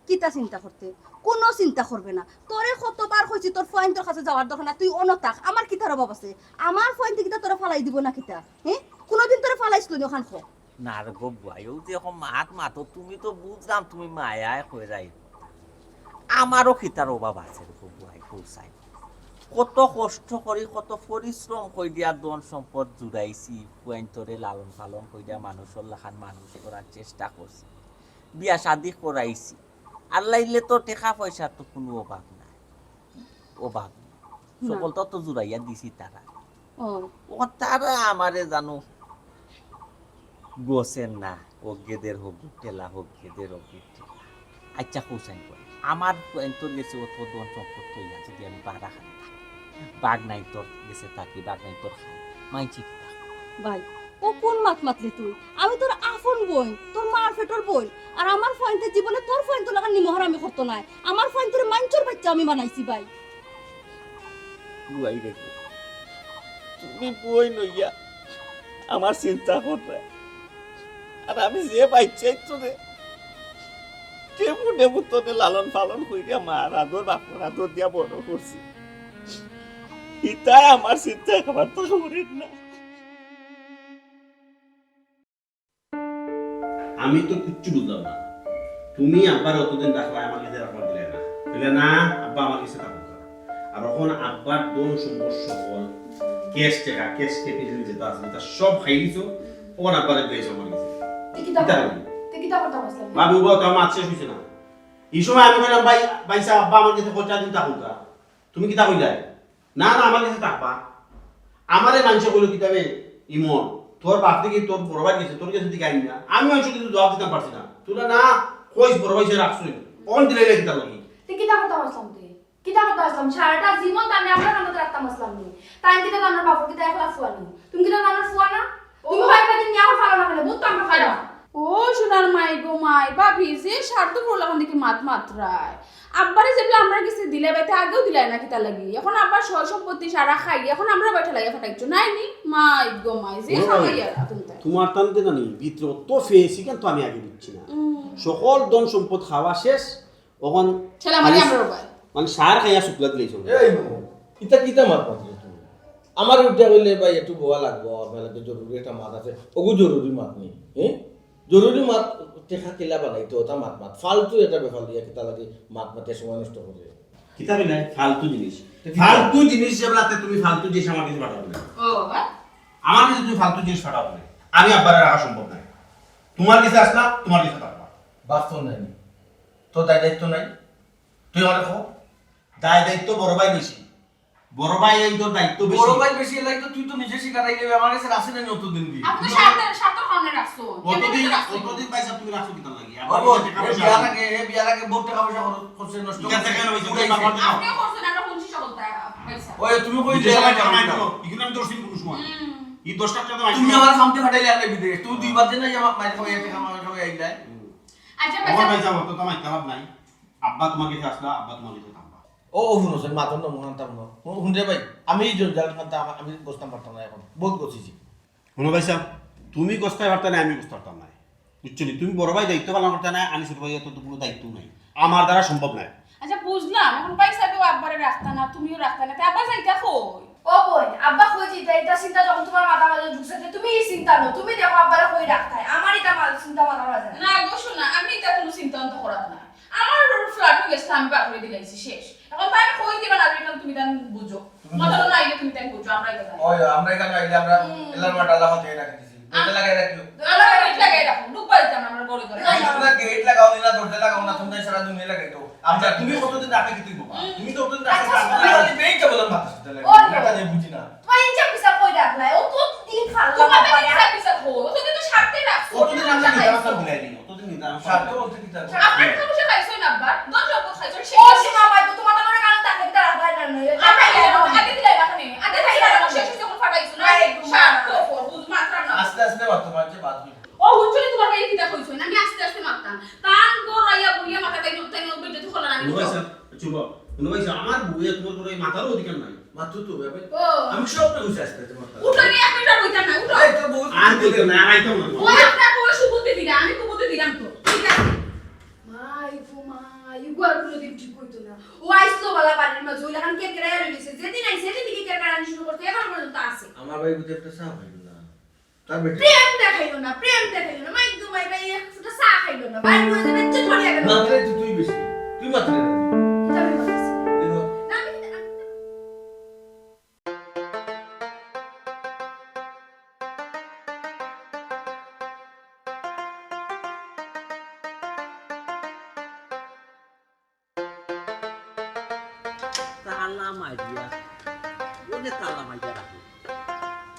কিতা চিন্তা করতে? কুনু চিন্তা করবে না। তোরে কতবার কইছি তোর ফুয়াইন্তর কাছে যাওয়ার দরকার না, তুই অনো থাক। আমার কিতার অভাব আছে? আমার ফুয়াইন্তে কিতা তোরে ফালাই দিবো না কিতা? হে? কুনুদিন তোরে ফালাইছলো নি অখান ক? না রে গো বুয়াই, অউ যে অখন মাত মাতো, তুমি তো বুঝলাম তুমি মায়ায় কইরায়। আমারও কিতার অভাব আছে রে গো বুয়াই, কও চাই। কত কষ্ট করি, কত পরিশ্রম করিয়া ধন সম্পদ জুড়াইছি, ফুয়াইন্তরে লালন পালন করিয়া মানুষর লাখান মানুষ করার চেষ্টা করছি, বিয়া শাদি করাইছি। আর লাইলে তো টেকা পয়সার তো কুনু অভাব নাই, অভাব নাই। না। হকলতা তো জুড়াইয়া দিছি তারা। ও। ও তারা আমারে জানো গছের না, অগেদের হগুর ঠেলা, হগেদের হগুর ঠেলা। আচ্ছা, কও চাই কই, আমার ফুয়াইন্তর গেছে অত ধন সম্পদ থইয়া যদি আমি বারা খান থাকি, বাগনাইন্তর গেছে থাকি, বাগনাইন্তর খাই, মাইনষে কিতা কইবো? ভাই, ও কুন মাত মাতলে তুই? আমি তোর আপন বইন, তোর মার পেটর বইন। আর আমার ফুয়াইন্তে জীবনে তোর ফুয়াইন্তর লাখান নিমকহারামি করতো নায়। আমার ফুয়াইন্তরে মাইনষর বাইচ্চা আমি বানাইছি ভাই। বুয়াই রে গো, তুমি বইন অইয়া আমার চিন্তা কররায়। আর আমি যে বাইচ্চাইন্তরে টেবু টেবু তনে লালন পালন করিয়া মার আদর বাপর আদর দিয়া বড় করছি, ইতায় আমার চিন্তা একবারতা করের না। আমি তো কিচ্ছু বুঝলাম না। তুমি আব্বারে অতদিন রাখলায়, আমার গেছে রাখবার দিলায় না। কইলায়, "না, আব্বা আমার গেছে থাকউক।" আর অখন আব্বার ধন সম্পদ হকল, cash টেকা, cash capital যেতা আছে, ইতা সব খাইলিছো, অখন আব্বারে দিলাইছো আমার গেছে। তে কিতা ইতা করতাম? তে কিতা করতাম আসলাম? ভাবি, উবাও তো আমার মাত শেষ অইছে না। ই সময় আমি কইলাম, "ভাই, ভাইসাব, আব্বা আমার গেছে কয়টা দিন থাকউক।" তুমি কিতা কইলায়? না, না, আমার গেছে থাকবা। আমারে মাইনষে কইলো কিতা বে, ইমন, তোর বাপ থাকি তোর বড় ভাইর গেছে, তোর গেছে থাকি আইন না। আমি মাইনষর গেছে জুয়াব দিতাম পারছি না। তুই না, না, কইস বড় ভাইসাবে রাখছইন। অখন দিলাইলে কিতার লাগি? তে কিতা করতাম আসলাম তে? কিতা করতাম আসলাম? সারাটা জীবন তানে আমরার কান্দাত রাখতাম আসলাম নি? তাইন কিতা তানর বাপর কিতা একলা ফুয়া নি? তুমি কিতা তানর ফুয়া না? তুমি ও। কয়টা দিন নিয়া আমার ফালো না কেনে? বহুত তো আমরা ফালো। ও সোনার মাই গো মাই, ভাবি যে স্বার্থপর লাখান দেখি মাত মাতরায়। আব্বারে যেবলা আমরার গেছে দিলায়, বাইতে আগেউ দিলায় না কিতার লাগি? অখন আব্বার সয় সম্পত্তি সারা খাই, অখন আমরার বায় ঠেলাইয়া ফাটাইছো, নায় নি? মাই গো মাই, যে ও, খাওয়াইয়া রাখুন তাই। তুমার তানতে জানি ভিতরে অত ফেছি কেন তো আমি আগে বুঝছি না। উম। হকল ধন সম্পদ খাওয়া শেষ, অখন ঠেলা মারি খালি আমরার বায়। মানে সার খাইয়া শুকলা দিলাইছো। এই মামু, ইতা কিতা মাত মাতলে তুমি? আমারে উঠিয়া কইলে, "ভাই, একটু বওয়া লাগবো, আপনার লগে জরুরি একটা মাত আছে।" ওগু জরুরি মাত নি, হ্যাঁ? জরুরি মাত টেকা কিলা বানাইতো, ওটা মাত মাত। ফালতু একটা ব্যাপার লইয়া কিতা লাগি মাত মাতিয়া সময় নষ্ট করে? কিতা কইলা? ফালতু জিনিস। ফালতু জিনিস যেবলাতে তুমি ফালতু জিনিস আমার গেছে পাঠাও না। ও, হ্যাঁ? আমার গেছে তুমি ফালতু জিনিস পাঠাও না। আমি আব্বারে রাখা সম্ভব নায়। তুমার গেছে আসলা, তুমার গেছে থাকবা। বাস্তব নাই। তো দায় দায়িত্ব নাই। তুই আমারে ক। দায় দায়িত্ব বড় ভাই বেশি। বড় ভাই এই তোর দায়িত্ব বেশি। বড় ভাই বেশি, এলাই তো তুই তো নিজে স্বীকার অইলে, আমার গেছে রাখছে না অতদিন দি। আপনি স্বার্থের, স্বার্থর কারণে রাখছো। অতদিন, এমনি রাখছো। অতদিন পয়সা তুমি রাখছো কিতার লাগি? ও, ও, এ বিয়ার আগে, এ বিয়ার আগে বহুত টেকা পয়সা খরচ করছে, নষ্ট ইটা করছে। টেকা নষ্ট করছে, উড়াইছে। বাবা, আপনি করছেন, আমরা হুনছি সকলতা। পয়সা। ওই তুমি কই বিদেশ দিয়া আমার টাকা জামাই আনছো? তো, ইগুলো আমি দর্শন পুরুষ হওয়া। হুম। এই দশ লাখ টাকা তো তুমি আইছে। আমার সামনে ফাটাইলে আনলে বিদেশ। তুমি দুইবার যে না আমার মাঝে খাওয়াই আছে, খাওয়াই খাওয়াই আইলাই। আচ্ছা, আমার পয়সা। পয়সা। পয়সা তো তোমার খারাপ নাই। আব্বা তোমার কাছে আসলা, আব্বা তোমার কাছে থাকবা। ও, ও হুনো, সে মাতন না, মহান তার মহান। হুন, হুন রে ভাই, আমি এই জঞ্জাল খান্তা, আমি, আমি বসতাম পারতাম না এখন। বহুত বসেছি। হুনো ভাই সাহেব, তুমি গস্তায় পারতা না, আমি গস্তায় পারতাম না। বুঝছো নি? তুমি বড় ভাই দায়িত্ব পালন করতে না, আমি ছোট ভাই, এত তো কোনো দায়িত্ব নাই। আমার দ্বারা সম্ভব নয়। আচ্ছা, বুঝলাম, এখন পয়সা কেউ আব্বারে রাখতা না, তুমিও রাখতা না, তে আব্বা যাইতা কই? ও বোন, আব্বা কই যাইতা, এটা চিন্তা যখন তোমার মাথা মাঝে ঢুকছে, তে তুমি এই চিন্তা নো, তুমি দেখো আব্বারে কই রাখতায়, আমার এটা মা-, চিন্তা মাথা মাঝে নাই। না গো সোনা, আমি এটা কোনো চিন্তা অন্ত করাত না। আমার ফ্ল্যাট গেছে, আমি বাপরে দিলাইছি, শেষ। এখন তাই কই দিবা না, এখন তুমি তাই বুঝো। মাথা না আইলে তুমি তাই বুঝো, আমরা এটা জানি। ওই, আমরা এখানে আইলে আমরা হুম। এলার মাঠে আল্লাহ হাতে রাখি দিছি। দরজা লাগাই রাখিও। আমরা গেট লাগাই রাখো, ঢুকবা দিতাম না আমরা ঘরে ঘরে। এই তোমরা গেট লাগাও না, দরজা লাগাও না, তোমরা সারা দুনিয়া লাগাই তো। আমরা, তুমি কতদিন রাখে কি তুই বাবা? তুমি তো কতদিন রাখে আচ্ছা, কি? আমি খালি বেইটা বললাম বাতাস দিতে লাগে। ওই। এটা আমি বুঝি না। তোমার ইনসাফ বিচার কই রাখলায়? ও তো দিন খাল্লা তোমার বাবা। ইনসাফ বিচার কই? ও তো কিন্তু স্বার্থে রাখছো। অতদিন আমরা নিতে পারতাম বিলাই দিন। অতদিন নিতে আমরা স্বার্থ বলতে কি তার? আপনার তো বসে খাইছো না আব্বা। দশ লক্ষ খাইছো, শেষ। ও সীমা ভাই, তো তোমার আমার কারণে তাকে দিতে রাখলায় না, না। আগে দিলাই রাখো নি। আগে দিলাই রাখো নি। আগে দিলাই রাখো, শেষ হইছে, কোনো ফাটাইছো না। এই, স্বার্থ, বুঝ মাত্রা না। আস্তে আস্তে মারতে পারছে, বাদ দিন। ও হুনছো নি তোমার ভাই কিতা কইছো? আমি আস্তে আস্তে মারতাম। তান গো রাইয়া বুড়িয়া মাথা তাই, তাই বেঁধে তো খোলা না। হুনো ভাই সাহেব, চুপ হও। হুনো ভাই সাহেব, আমার বউয়ে তোমার কোনো এই মাথারও অধিকার নাই। মাত্র তো ব্যাপারে। ও। আমি সব না বুঝে আসতে তোমার তাহলে। উঠো রে, এক মিনিট আর বইতাম না, উঠো। এই তো বউ আর বলতে না, আর আইতাম না। ও আপনার বউ সুবুদ্ধি দিলা, আমি কুবুদ্ধি দিলাম তো। ঠিক আছে। মাই গো মাই, ইগুয়ার কোনোদিন ঠিক হইতো না। ও আইসলো বালা বাড়ির মাঝে, ওই লাখান কেরকেরাইয়া রয়ে গেছে। যেদিন আইছে, সেদিন থেকে কেরকেরানি শুরু করতে, এখন পর্যন্ত আছে। আমার ভাই বুঝে একটা চা পাইল না। তার বেটি। প্রেম দেখাইলো না, প্রেম দেখাইলো না। মাই গো মাই ভাই, এক ফুটা চা খাইলো না। বাইরে হয়ে যাবে, চুপ করে গেল। মাত্রে তো তুই বেশি। তুই মাত্রে না। এটা আমি বলছি। দেখো। না, আমি, আমি তালা মারিয়া, ওনে তালা মারিয়া রাখো।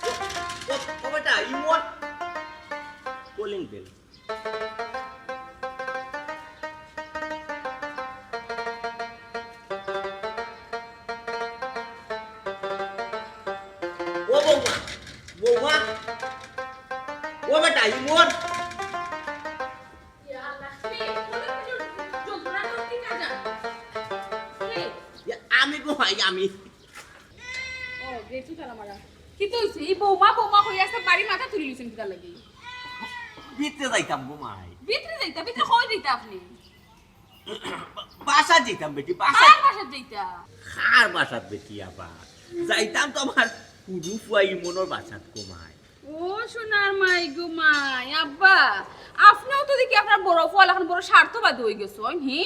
ও, ও, ও বেটা, ইমন। Calling bell। ও বৌমা, বৌমা। ও বেটা, ইমন। ইয়া আল্লাহ, কে? ওদের পেটে যন্ত্রণা করতে কার জানে? কে? ইয়া, আমি গো ভাই, আমি। ও, গেটু তালা মারা। কিতা অইছে? এই বৌমা, বৌমা কই আছে, বাড়ি মাথা তুলি লিছেন কিতা লাগি? ভিতরে যাইতাম গো মাই। ভিতরে যাইতা? ভিতরে কই যাইতা আপনি? বাসাত যাইতাম বেটি, বাসাত। কার বাসাত যাইতা? কার বাসাত বেটি আবার? যাইতাম তো আমার হুরু ফুয়া ইমনর বাসাত গো মাই। ও সোনার মাই গো মাই, আব্বা, আপনেও তো দেখি আপনার বড় ফুয়া লাখান বড় স্বার্থবাদী অই গেছইন, হি?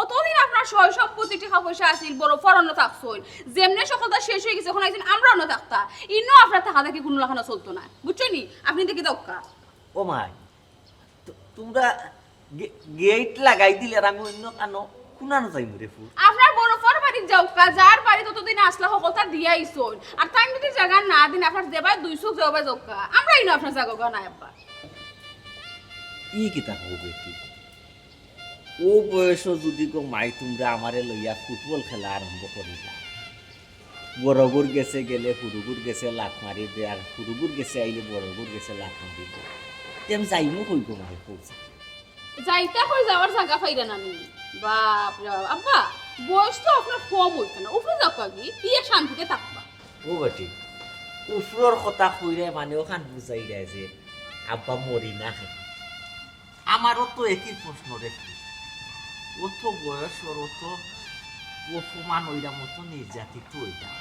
অতদিন আপনার সয় সম্পত্তি টেকা পয়সা আছিল, বড় ফুয়ার অনো থাকছইন, যেমনে সকলতা শেষ অই গেছে, অখন আইছইন আমরার অনো থাকতা, ইনো আপনার থাকা থাকি কুনু লাখান চলতো না, বুঝছইন নি? আপনে দেখি দেউক্কা। ও মাই, তো-, তোমরা গে-, গেট লাগাই দিলে আর আমি অন্য কানো কুনানো যাইমু রে ফুত? আপনার বড় ফুয়ার বাড়িত যাউক্কা, যার বাড়িত অতদিন আছলা হকলতা দিয়া আইছইন। আর তাইন যদি জাগা না দিন, আপনার যেবায় দুই চউখ যেবায় যাউক্কা। আমরা ইনো আপনার জাগা নাই আব্বা। ই কিতা কও বেটি? ও বয়সো যদি গো মাই তোমরা আমারে লইয়া ফুটবল খেলা আরম্ভ করিলা, বড়গুর গেছে গেলে হুরুগুর গেছে লাত মারি দে, আর হুরুগুর গেছে আইলে বড়গুর গেছে লাত মারি দে। তে আমি যাইমু কই গো মাই, কও চাই। যাইতা কই, যাওয়ার জাগা পাইরা না নি? বাপ রে বাপ। আব্বা, বয়স তো আপনার কম অইছে না, উপরে যাউক্কা গি, ইয়া শান্তিতে থাকবা। ও বেটি, উপরর কথা কইরায় মানে অখান বুঝাইরায় যে আব্বা মরি না কেনে। আমারও তো একই প্রশ্ন রে। অত বয়স অর, অত অপমান অইরাম, অত নির্যাতিত অইরাম।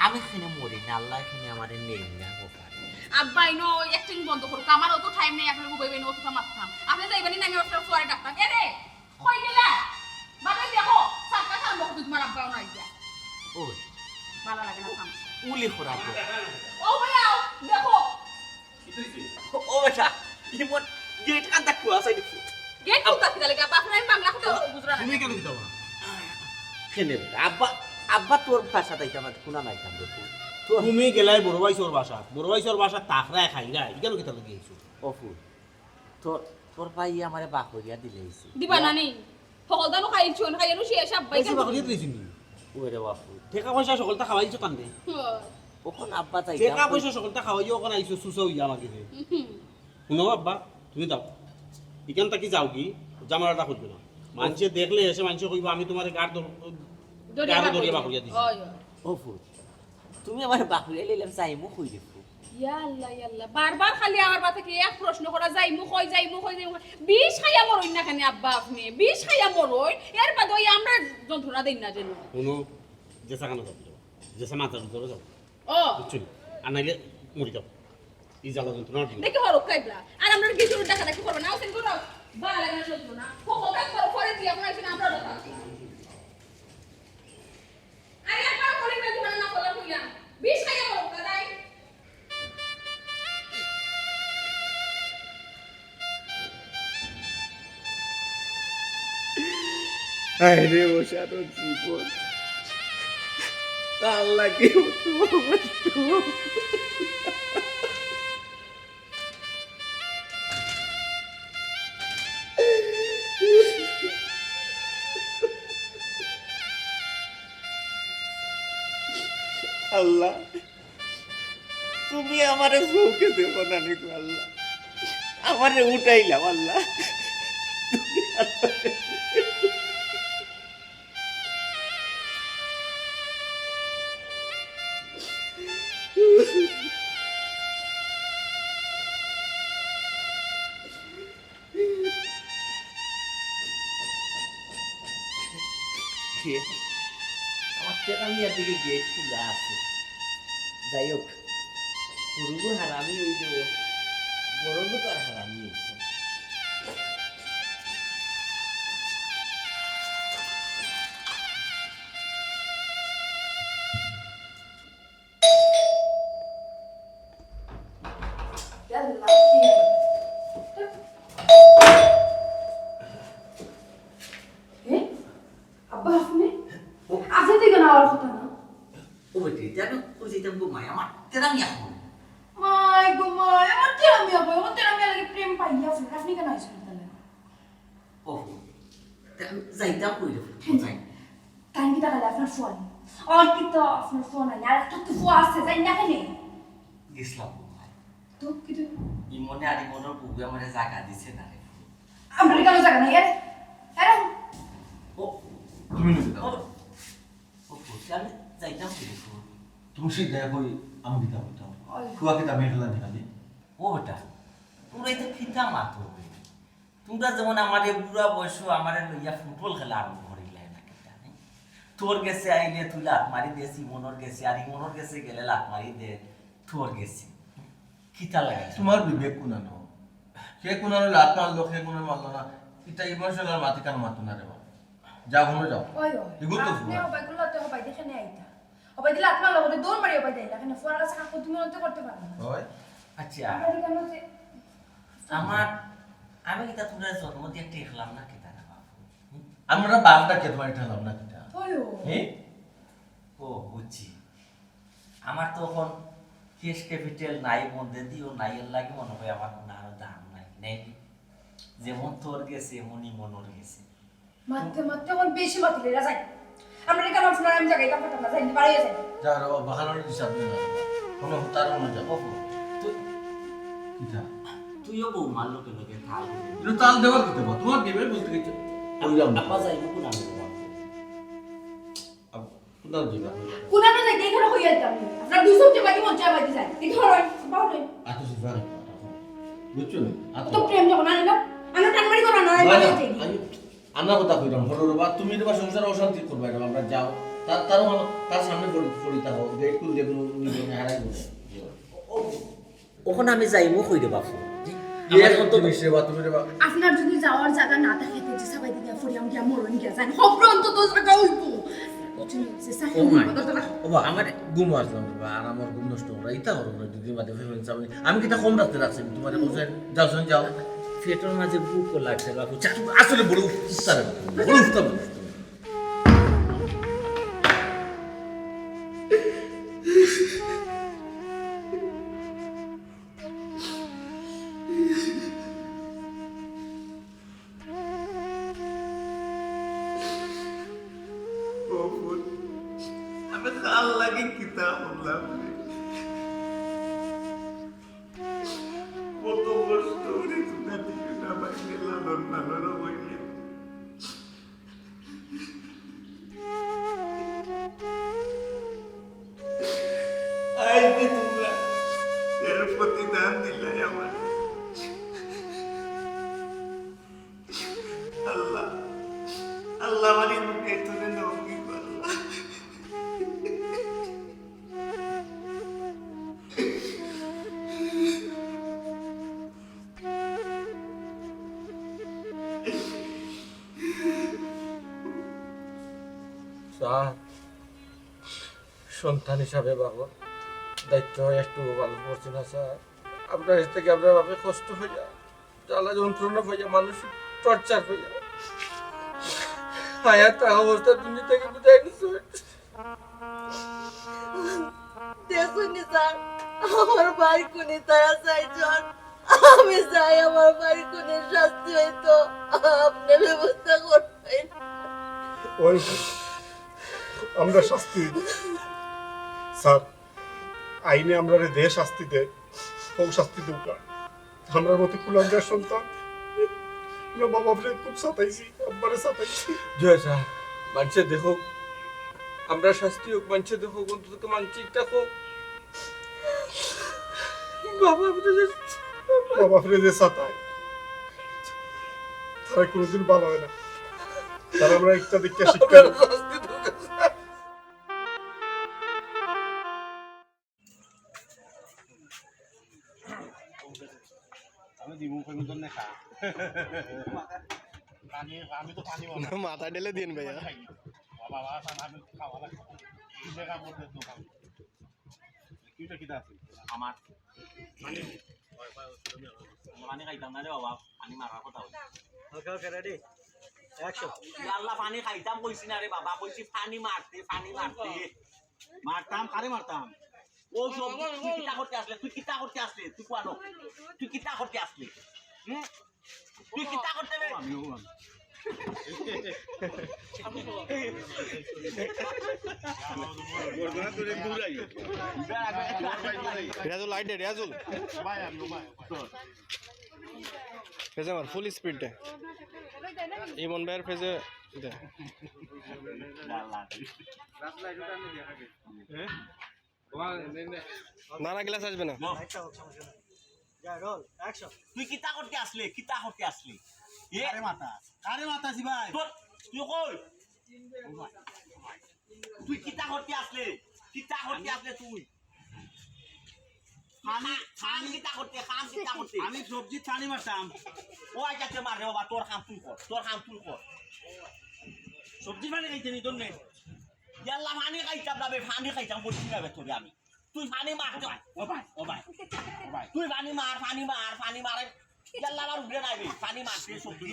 আমি কেনে মরি না, আল্লায় কেনে আমারে নেইন না গো। আব্বা, ইনো acting বন্ধ করুক, আমার অত time নাই, আপনার বুবাই বাইন অত মাততাম। আপনে যাইবা নি না, আমি আপনার ফুয়ারে ডাকতাম। এ রে, কই গেলা? বাবা দেখো, সাতটা সাড়ে নয়টা তোমার আব্বাও নাই গিয়া। ও। ভালা লাগে না, থাম। উলি খরা তো। ও ভাই, আও, দেখো। ও বেটা, ইমন গেট কান্দা কুয়া চাই দেখো। গেট কুয়া কিতা লাগে? বাপ নাই, বাংলা কথা বুঝরা না। তুমি কেনে দিতাম? কেনে বেটা? আব্বা, আব্বা তোর ভাষা তাই আমার কুনা নাই কান্দে। তোর তুমি গেলাই বড় ভাইছর বাসাত, বড় ভাইছর বাসাত তাকরায় খাইরায়, ইখানো কিতা লাগি আইছো? অফু, তোর, তোর ভাই আমারে বাকরিয়া দিলে আইছে। দিবা না নি? হকলতা নু খাইছইন, খাইয়া নু শেষ আব্বাই। বাকরিয়া দিলাইছইন নি? ওরে বাপু, টেকা পয়সা হকলতা খাওয়াইছো কান্দে। অখন আব্বা যাই টেকা পয়সা হকলতা খাওয়াইও, অখন আইছো সুসা অইয়া আমার গেছে। হুনো আব্বা, তুমি যাও, ইখান থাকি যাওগি, ঝামেলাটা করিও না। মানষে দেখলে এসে মানষে কইবো, "আমি তুমারে গার ধর-, গার ধরিয়া বাকরিয়া দিছি।" অয়, অয়। ও ফুত, তুমি আমারে বাকরিয়া লইলাম, যাইমু কই রে ফুত? ইয়া আল্লাহ, ইয়া আল্লাহ, বারবার খালি আমার বাপে কি এক প্রশ্ন করা, "যাইমু কই, যাইমু কই, যাইমু কই?" বিষ খাইয়া মরইন না কেনে আব্বা আপনে? বিষ খাইয়া মরইন, এর বাদে ওই আমরা যন্ত্রণা দেই না যেন। হুনো, যে সাকানো যাও, যে সামাচার যাও। ও। বুঝছো নি? আর নাইলে মরি যাও। এই জ্বালা যন্ত্রণা আর দিও না। দেখি হরক খাইবলা। আর আমরা কিছু ডাকাডাকি করবো না। ওসেন করো। বালা লাগে না যন্ত্রণা। ও কথা করো, পরে তুই এখন আইসি না, আমরা কথা। আরে একবার করে না, তোমার না বলা কইলাম। বিষ খাইয়া হরক খাই। হায় রে, ও সারা জীবন। তার লাগি ও তো আমার তো। আল্লাহ। তুমি আমারে চউখে দেখো না নি গো আল্লাহ, আমারে উঠাইলাও আল্লাহ। তুমি আমারে আমার টেকা মিয়ার দিকে গেট খোলা আছে। যাই হোক, হুরুগু হারামি অইলেও বড়গু তো আর হারামি অইছে না। ইয়াল্লা। এ? আব্বা, আপনে? ও। আপনে তো এখানে আওয়ার কথা না। ও বেটি, জানো, ওই যে ইতাম গো মাই, আমার তেরামি এখন। মাই গো মাই, আমার তেরামি আব্বা, আমার তেরামি লাগে প্রেম পাইয়া ফেলে। আপনে কেন আইছেন তাহলে? ওহো, তে আমি যাইতাম কই রে ফুত, যাই। তাইন কিতা খালি আপনার ফুয়া নি? আর কিতা আপনার ফুয়া নাই? আর একটা তো ফুয়া আছে, যাই না কেনে? গেছলাম গো মাই। তো কিতা? ইমনে আর ইমনর বউয়ে আমারে জাগা দিছে না রে ফুত। আমরার কেন জাগা নাই, এ? এ? ও, তুমি নিয়ে যাও। ও, ও ফুত, আমি যাইতাম কই রে ফুত? তুমি সেই দেখা কই আমি দিতাম হইতাম। ওই। ফুয়া কিতা মেয়ে খেলা দেখালি? ও বেটা, তোমরা ইতা কিতা মাতো? তোমরা যেমন আমারে বুড়া বয়সো আমারে লইয়া ফুটবল খেলা আরম্ভ করিলায় না কিতা, হ্যাঁ? তোর গেছে আইলে তুই লাত মারি দেস ইমনর গেছে, আর ইমনর গেছে গেলে লাত মারি দে তোর গেছে। কিতা লাগে? তোমার বিবেক কুনানো? কে কুনানো লাত মারলো, কে কুনানো মারলো না, ইতা ইমোশনাল মাতি কান মাতো না রে বাবা। যাও, ঘুমো যাও। ওই, ওই। এগুলো তো আপনি ফুয়া। হবাই গুলো তো হবাই দেখে নিয়ে আইতা। হবাই দিলে আপনার লগতে দৌড় মারি হবাই দেয়, এখানে ফুয়ার কাছে কাকু তুমি অন্তে করতে পারো না। ওই। আচ্ছা। আমরা এখানে যে আমার, আমি কিতা তোমরা জন্ম দিয়ে ঠেকলাম না কিতা না বাপু? হুম? আমরা বাপটা কে তোমার ঠেলাম না কিতা? ওই, ওই। হ্যাঁ? ও, বুঝছি। আমার তো এখন ক্যাশ ক্যাপিটাল নাই, বন্ধে দিও নাই, এর লাগি মনে হয় আমার কোনো আরো দাম নাই, নাই? যেমন তোর গেছে, এমনই মনর গেছে। মারতে মারতে এখন বেশি মাতিলে এরা যায়। আমরা এখানে আপনার আমি জায়গায় কাম করতাম না, যাই, বাড়িয়ে যাই। যা রে বাবা, বাহানোর হিসাব নেই না। কোনো তার মনে যাবো। তুই কিতা? তুইও বউ মারলো কেন কে থাল? এটা তাল দেওয়ার কি দেবো? তোমার দেবে বলতে গেছে। আমি যাবো না। আপা যাইবো কোন আমি যাবো? আপ-, কোথাও যাবে না। কোন আমরা যাই, এখানে হইয়া যেতাম। আপনার দুই সপ্তাহ বাকি মন চায় বাকি যায়। এই ধরো, বাবা রে। আচ্ছা, আচ্ছা, যাবে। বুঝছো না? আচ্ছা। তো প্রেম যখন আনলো, আমরা টানমারি করা না, না, না, না, যাই। আমি আন্না কথা কইলাম, হলো রে বা, তুমি রে বা সংসারে অশান্তি করবা রে বা, আমরা যাও। তার, তারও হলো, তার সামনে পড়ি, পড়ি থাকো, যে একটু যে কোনো নিজে হারাই বলে। ও, ওখানে আমি যাইমু কই রে বাপু? আমার এক অন্তত জিনিস রে বা, তুমি রে বা। আপনার যদি যাওয়ার জায়গা না থাকে, তে যে সবাই দিকে ফরিয়াম গিয়া মরণ গিয়া যান, খবর অন্তত জায়গা হইব। বুঝছেন? যে সাথে ও মাই। হইব, ততটা ও বা, আমার ঘুম আসলাম রে বা, আর আমার ঘুম নষ্ট করা, ইতা করো না, দুদিন বাদে ফেরত যাবে। আমি কিতা কম রাখতে রাখছি, তোমার বলছেন, যাও, যাও, যাও। পেটর মাঝে ভুক লাগছে বাপু, চা। আসলে বড় উস্তাদ, বড় উস্তাদ। কিতা বললাম রে? কত কষ্ট করে তোমরা দুইটা বাইরে লালন পালন হইলে। আইজ যে তোমরা এর প্রতিদান দিলাই আমার। আল্লাহ, আল্লাহ, আমার এই বুকে তুলে নাও, কি আল্লাহ। স্যার, সন্তান হিসাবে বাবার দায়িত্ব একটু ভালো করছি না স্যার। আপনার কাছ থেকে আপনার বাপে কষ্ট হইয়া, জ্বালা যন্ত্রণা হইয়া, মানসিক টর্চার হইয়া, হায়াত অবস্থা দুনিয়া থেকে বিদায় নিছে। দেখছইন নি স্যার, আমার ভাইর খুনি তারা চাইরজন। আমি চাই আমার ভাইর খুনির শাস্তি হইতো, আপনি ব্যবস্থা করবেন। ওই আমরা শাস্তি দিব। স্যার, আইনে আমরারে যে শাস্তি দেয়, ও শাস্তি দেউক্কা। আমরার মতো কুলাঙ্গার সন্তান, আমরা মা বাপরে খুব সাতাইছি, আব্বারে সাতাইছি। জয় স্যার, মানষে দেখুক, আমরা শাস্তি হোক, মানষে দেখুক, অন্তত মানষে একটা হোক। বাবা, আপনি যে মা বাপরে যে সাতায়, তারা কোনোদিন ভালো হয় না। তারা আমরা একটা দিকটা শিক্ষা আমরা শাস্তি দেউক্কা, স্যার। আমি দিমু কইমু তো না খা। পানি, আমি তো পানি বাবা। মাথা ঢেলে দিন ভাইয়া। বাবা, বাবা, আমি খাওয়া লাগবে। কিসে কাম করতে দোকান? কিটা কিটা আছে? আমার পানি খাইতাম না রে বাবা, পানি মারার কথা হইছে। ওকে, ওকে, রেডি। অ্যাকশন। ইয়া আল্লাহ, পানি খাইতাম কইছি না রে বাবা, কইছি পানি মারতে, পানি মারতে। মারতাম, কারে মারতাম? ও সব তুই কিতা করতে আসলে? তুই কিতা করতে আসলে? তুই কোয়ানো? তুই কিতা করতে আসলে? হুম? তুই কিতা করতে রে? রিয়াজুল, লাইট দে, রিয়াজুল। ফেজে মার, ফুল স্পিড দে। ইমন ভাইয়ের ফেজে দে। না, না, গ্লাস আসবে না। যা, রোল, অ্যাকশন। তুই কিতা করতে আসলে? কিতা করতে আসলে? এ? কারে মাতা? কারে মাতা জি ভাই? তোর, তুই কই? তুই কিতা করতে আসলে? কিতা করতে আসলে তুই? আমি, কাম আমি কিতা করতে? কাম কিতা করতে? আমি সবজি ছানি মারতাম। ও আচ্ছা, তুই মার রে বাবা, তোর কাম তুই কর, তোর কাম তুই কর। সবজি মানে খাইতে নি তোর নে। ইয়াল্লা, পানি খাইতাম না বে, পানি খাইতাম বলছি না বে তোরে আমি। তুই পানি মার, ও ভাই, ও ভাই, ও ভাই, ও ভাই। তুই পানি মার, পানি মার, পানি মারে। ইয়াল্লা, আমার উঠে নাই বে, পানি মারতে সবজি।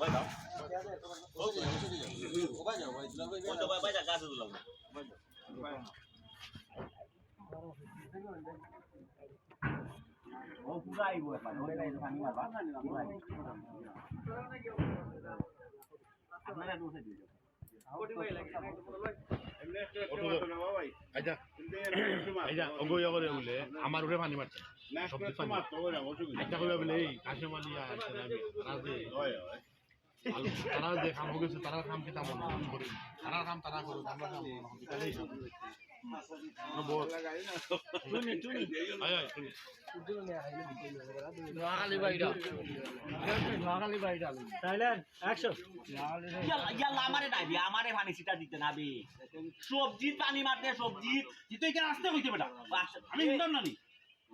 ওই দাও। ওই তো ভাই, ভাই, যা, গাছে দিলাম। ও পুরা আইবো এখন, ওই নাই, পানি মারবা। পুরা আইবো। আপনারা দোষে দিয়ে যাবেন। আচ্ছা, আচ্ছা, ওগো ইয়া করে বলে, আমার উপরে পানি মারছে। সব কিছু পানি। আচ্ছা, কইবা বলে, এই কাশেম আলী আর সেনাবি, তারা যে, তারা যে কাম হয়ে গেছে, তারা কাম কি তেমন করে? তারা কাম তারা করুক, আমরা কাম আমরা বিকালেই যাবো। নোয়াখালী ভাইরা। নোয়াখালী ভাইরা। Silent, action. ইয়াল্লা, ইয়াল্লা, আমারে ডাকবি, আমারে পানি ছিটা দিতে না বে। সবজিত পানি মারতে, সবজিত। তুই তো এখানে আসতে হইতে বেটা। আমি শুনতাম না নি।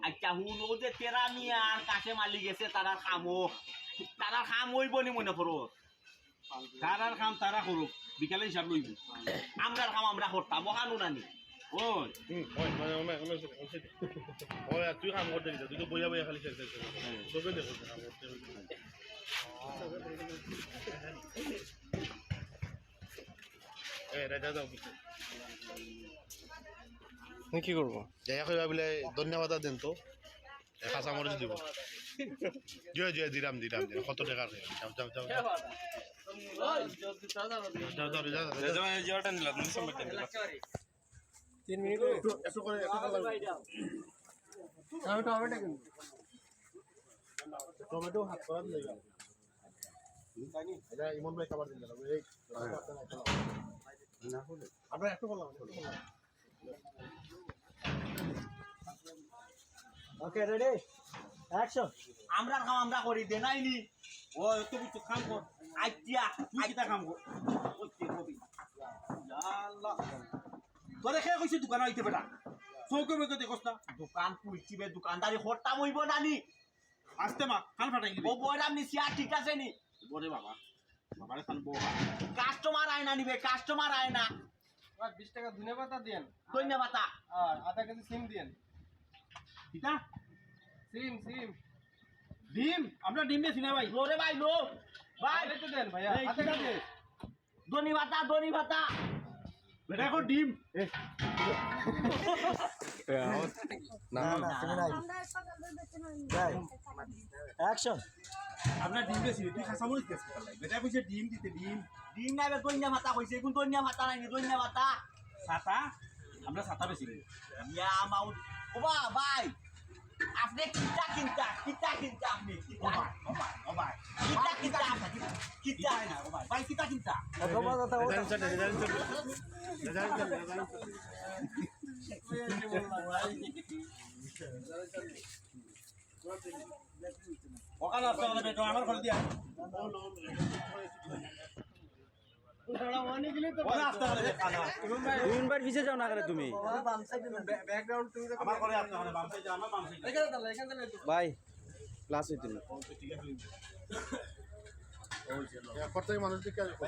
আচ্ছা, হুনো যে তেরা মিয়া আর কাশেম আলী গেছে, তারার কামও, তারার কাম অইবো নি মনে করো? তারার কাম তারা করুক, বিকালে হিসাব লইব। আমরার কাম আমরা করতাম, ও কানুন আনি। ওই। হুম, ওই, মানে, ওই, ওই, ওই, ওই, ওই, আর তুই কাম করতে গেছিস, তুই তো বইয়া বইয়া খালি খেলতে গেছিস। হ্যাঁ। তোকে দেখো, কাম করতে গেছিস। এ, রে, যা, যাও, কিছু। আমি কি করবো? যাই, এখন ভাবিলে ধন্যবাদ দেন তো। এ, কাঁচা মরিচ দিব। জি, জি, দিলাম, দিলাম, দিলাম। কত টাকা আছে? যাও, যাও, যাও, যাও। যাও, যাও, যাও, যাও। তিন মিনিট। একটু, একটু করে, একটু করে লাগবে। টমেটো, টমেটো কিন্তু। টমেটো হাত করা দিলে যাবে। এটা ইমন ভাই খাবার দিলে যাবে। এই, আপনারা একটু করলাম, একটু করলাম। ওকে, রেডি? অ্যাকশন। আমরার কাম আমরা করি, দে নাইনি। ও, এত কিছু কাম কর। আইডিয়া, তুই কিতা কাম কর? ওই কে কবি? ইয়া আল্লাহ। তোরে কে কইছে দোকান আইতে বেটা? চৌকে মুখে দেখোস না? দোকান খুলছি বে, দোকানদারি করতাম অইবো না নি? আস্তে মা, কান ফাটাই দিবি। ও বয়রাম নি, চেয়ার ঠিক আছে নি? বরে বাবা, বাবারে কান বউ। কাস্টমার আয় না নি বে, কাস্টমার আয় না। আর বিশ টাকা ধনিয়া পাতা দিয়েন। ধনিয়া পাতা। আর আধা কেজি সিম দিয়েন। কিতা? সিম, সিম। ডিম? আমরা ডিম বেচি না ভাই। লো রে ভাই, লো। ভাই। তাহলে তো দেন ভাইয়া, এই, আধা কিতা কেজি। দে? ধনিয়া পাতা, ধনিয়া পাতা। বেটা, এখন ডিম। এ। না, না, তুমি নাই। যাই। অ্যাকশন। আপনার ডিম বেশি, তুই কাঁচা মরিচ বেশি খালাই। বেটা কইছে ডিম দিতে, ডিম। ডিম নাই বে, ধনিয়া পাতা কইছে, এখন ধনিয়া পাতা নাই নি, ধনিয়া পাতা। ছাতা? আমরা ছাতা বেশি। ইয়া মাউদ। ও বা, ভাই। আপনি কিতা কিনতা, কিতা কিনতা আপনি? কিতা? ও ভাই, ও ভাই, ও ভাই। কিতা কিনতা? কিতা? কিতা না, ও ভাই। ভাই, কিতা কিনতা? ও বাবা, দাদা, ও রেজাল্ট চলে, রেজাল্ট চলে। রেজাল্ট চলে, রেজাল্ট চলে। ওখানে আসতে হবে, বেটা, আমার ঘরে দিয়া। ওখানে আসতে হবে, বেটা। ইমন ভাই, পিছে যাও না কেনে তুমি? আমার ঘরে আসতে হবে, বাম সাইডে, আমার বাম সাইডে। ভাই, ক্লাস হইতে না। ঠিক আছে। এরপর থেকে মানুষ দেখে আসবে।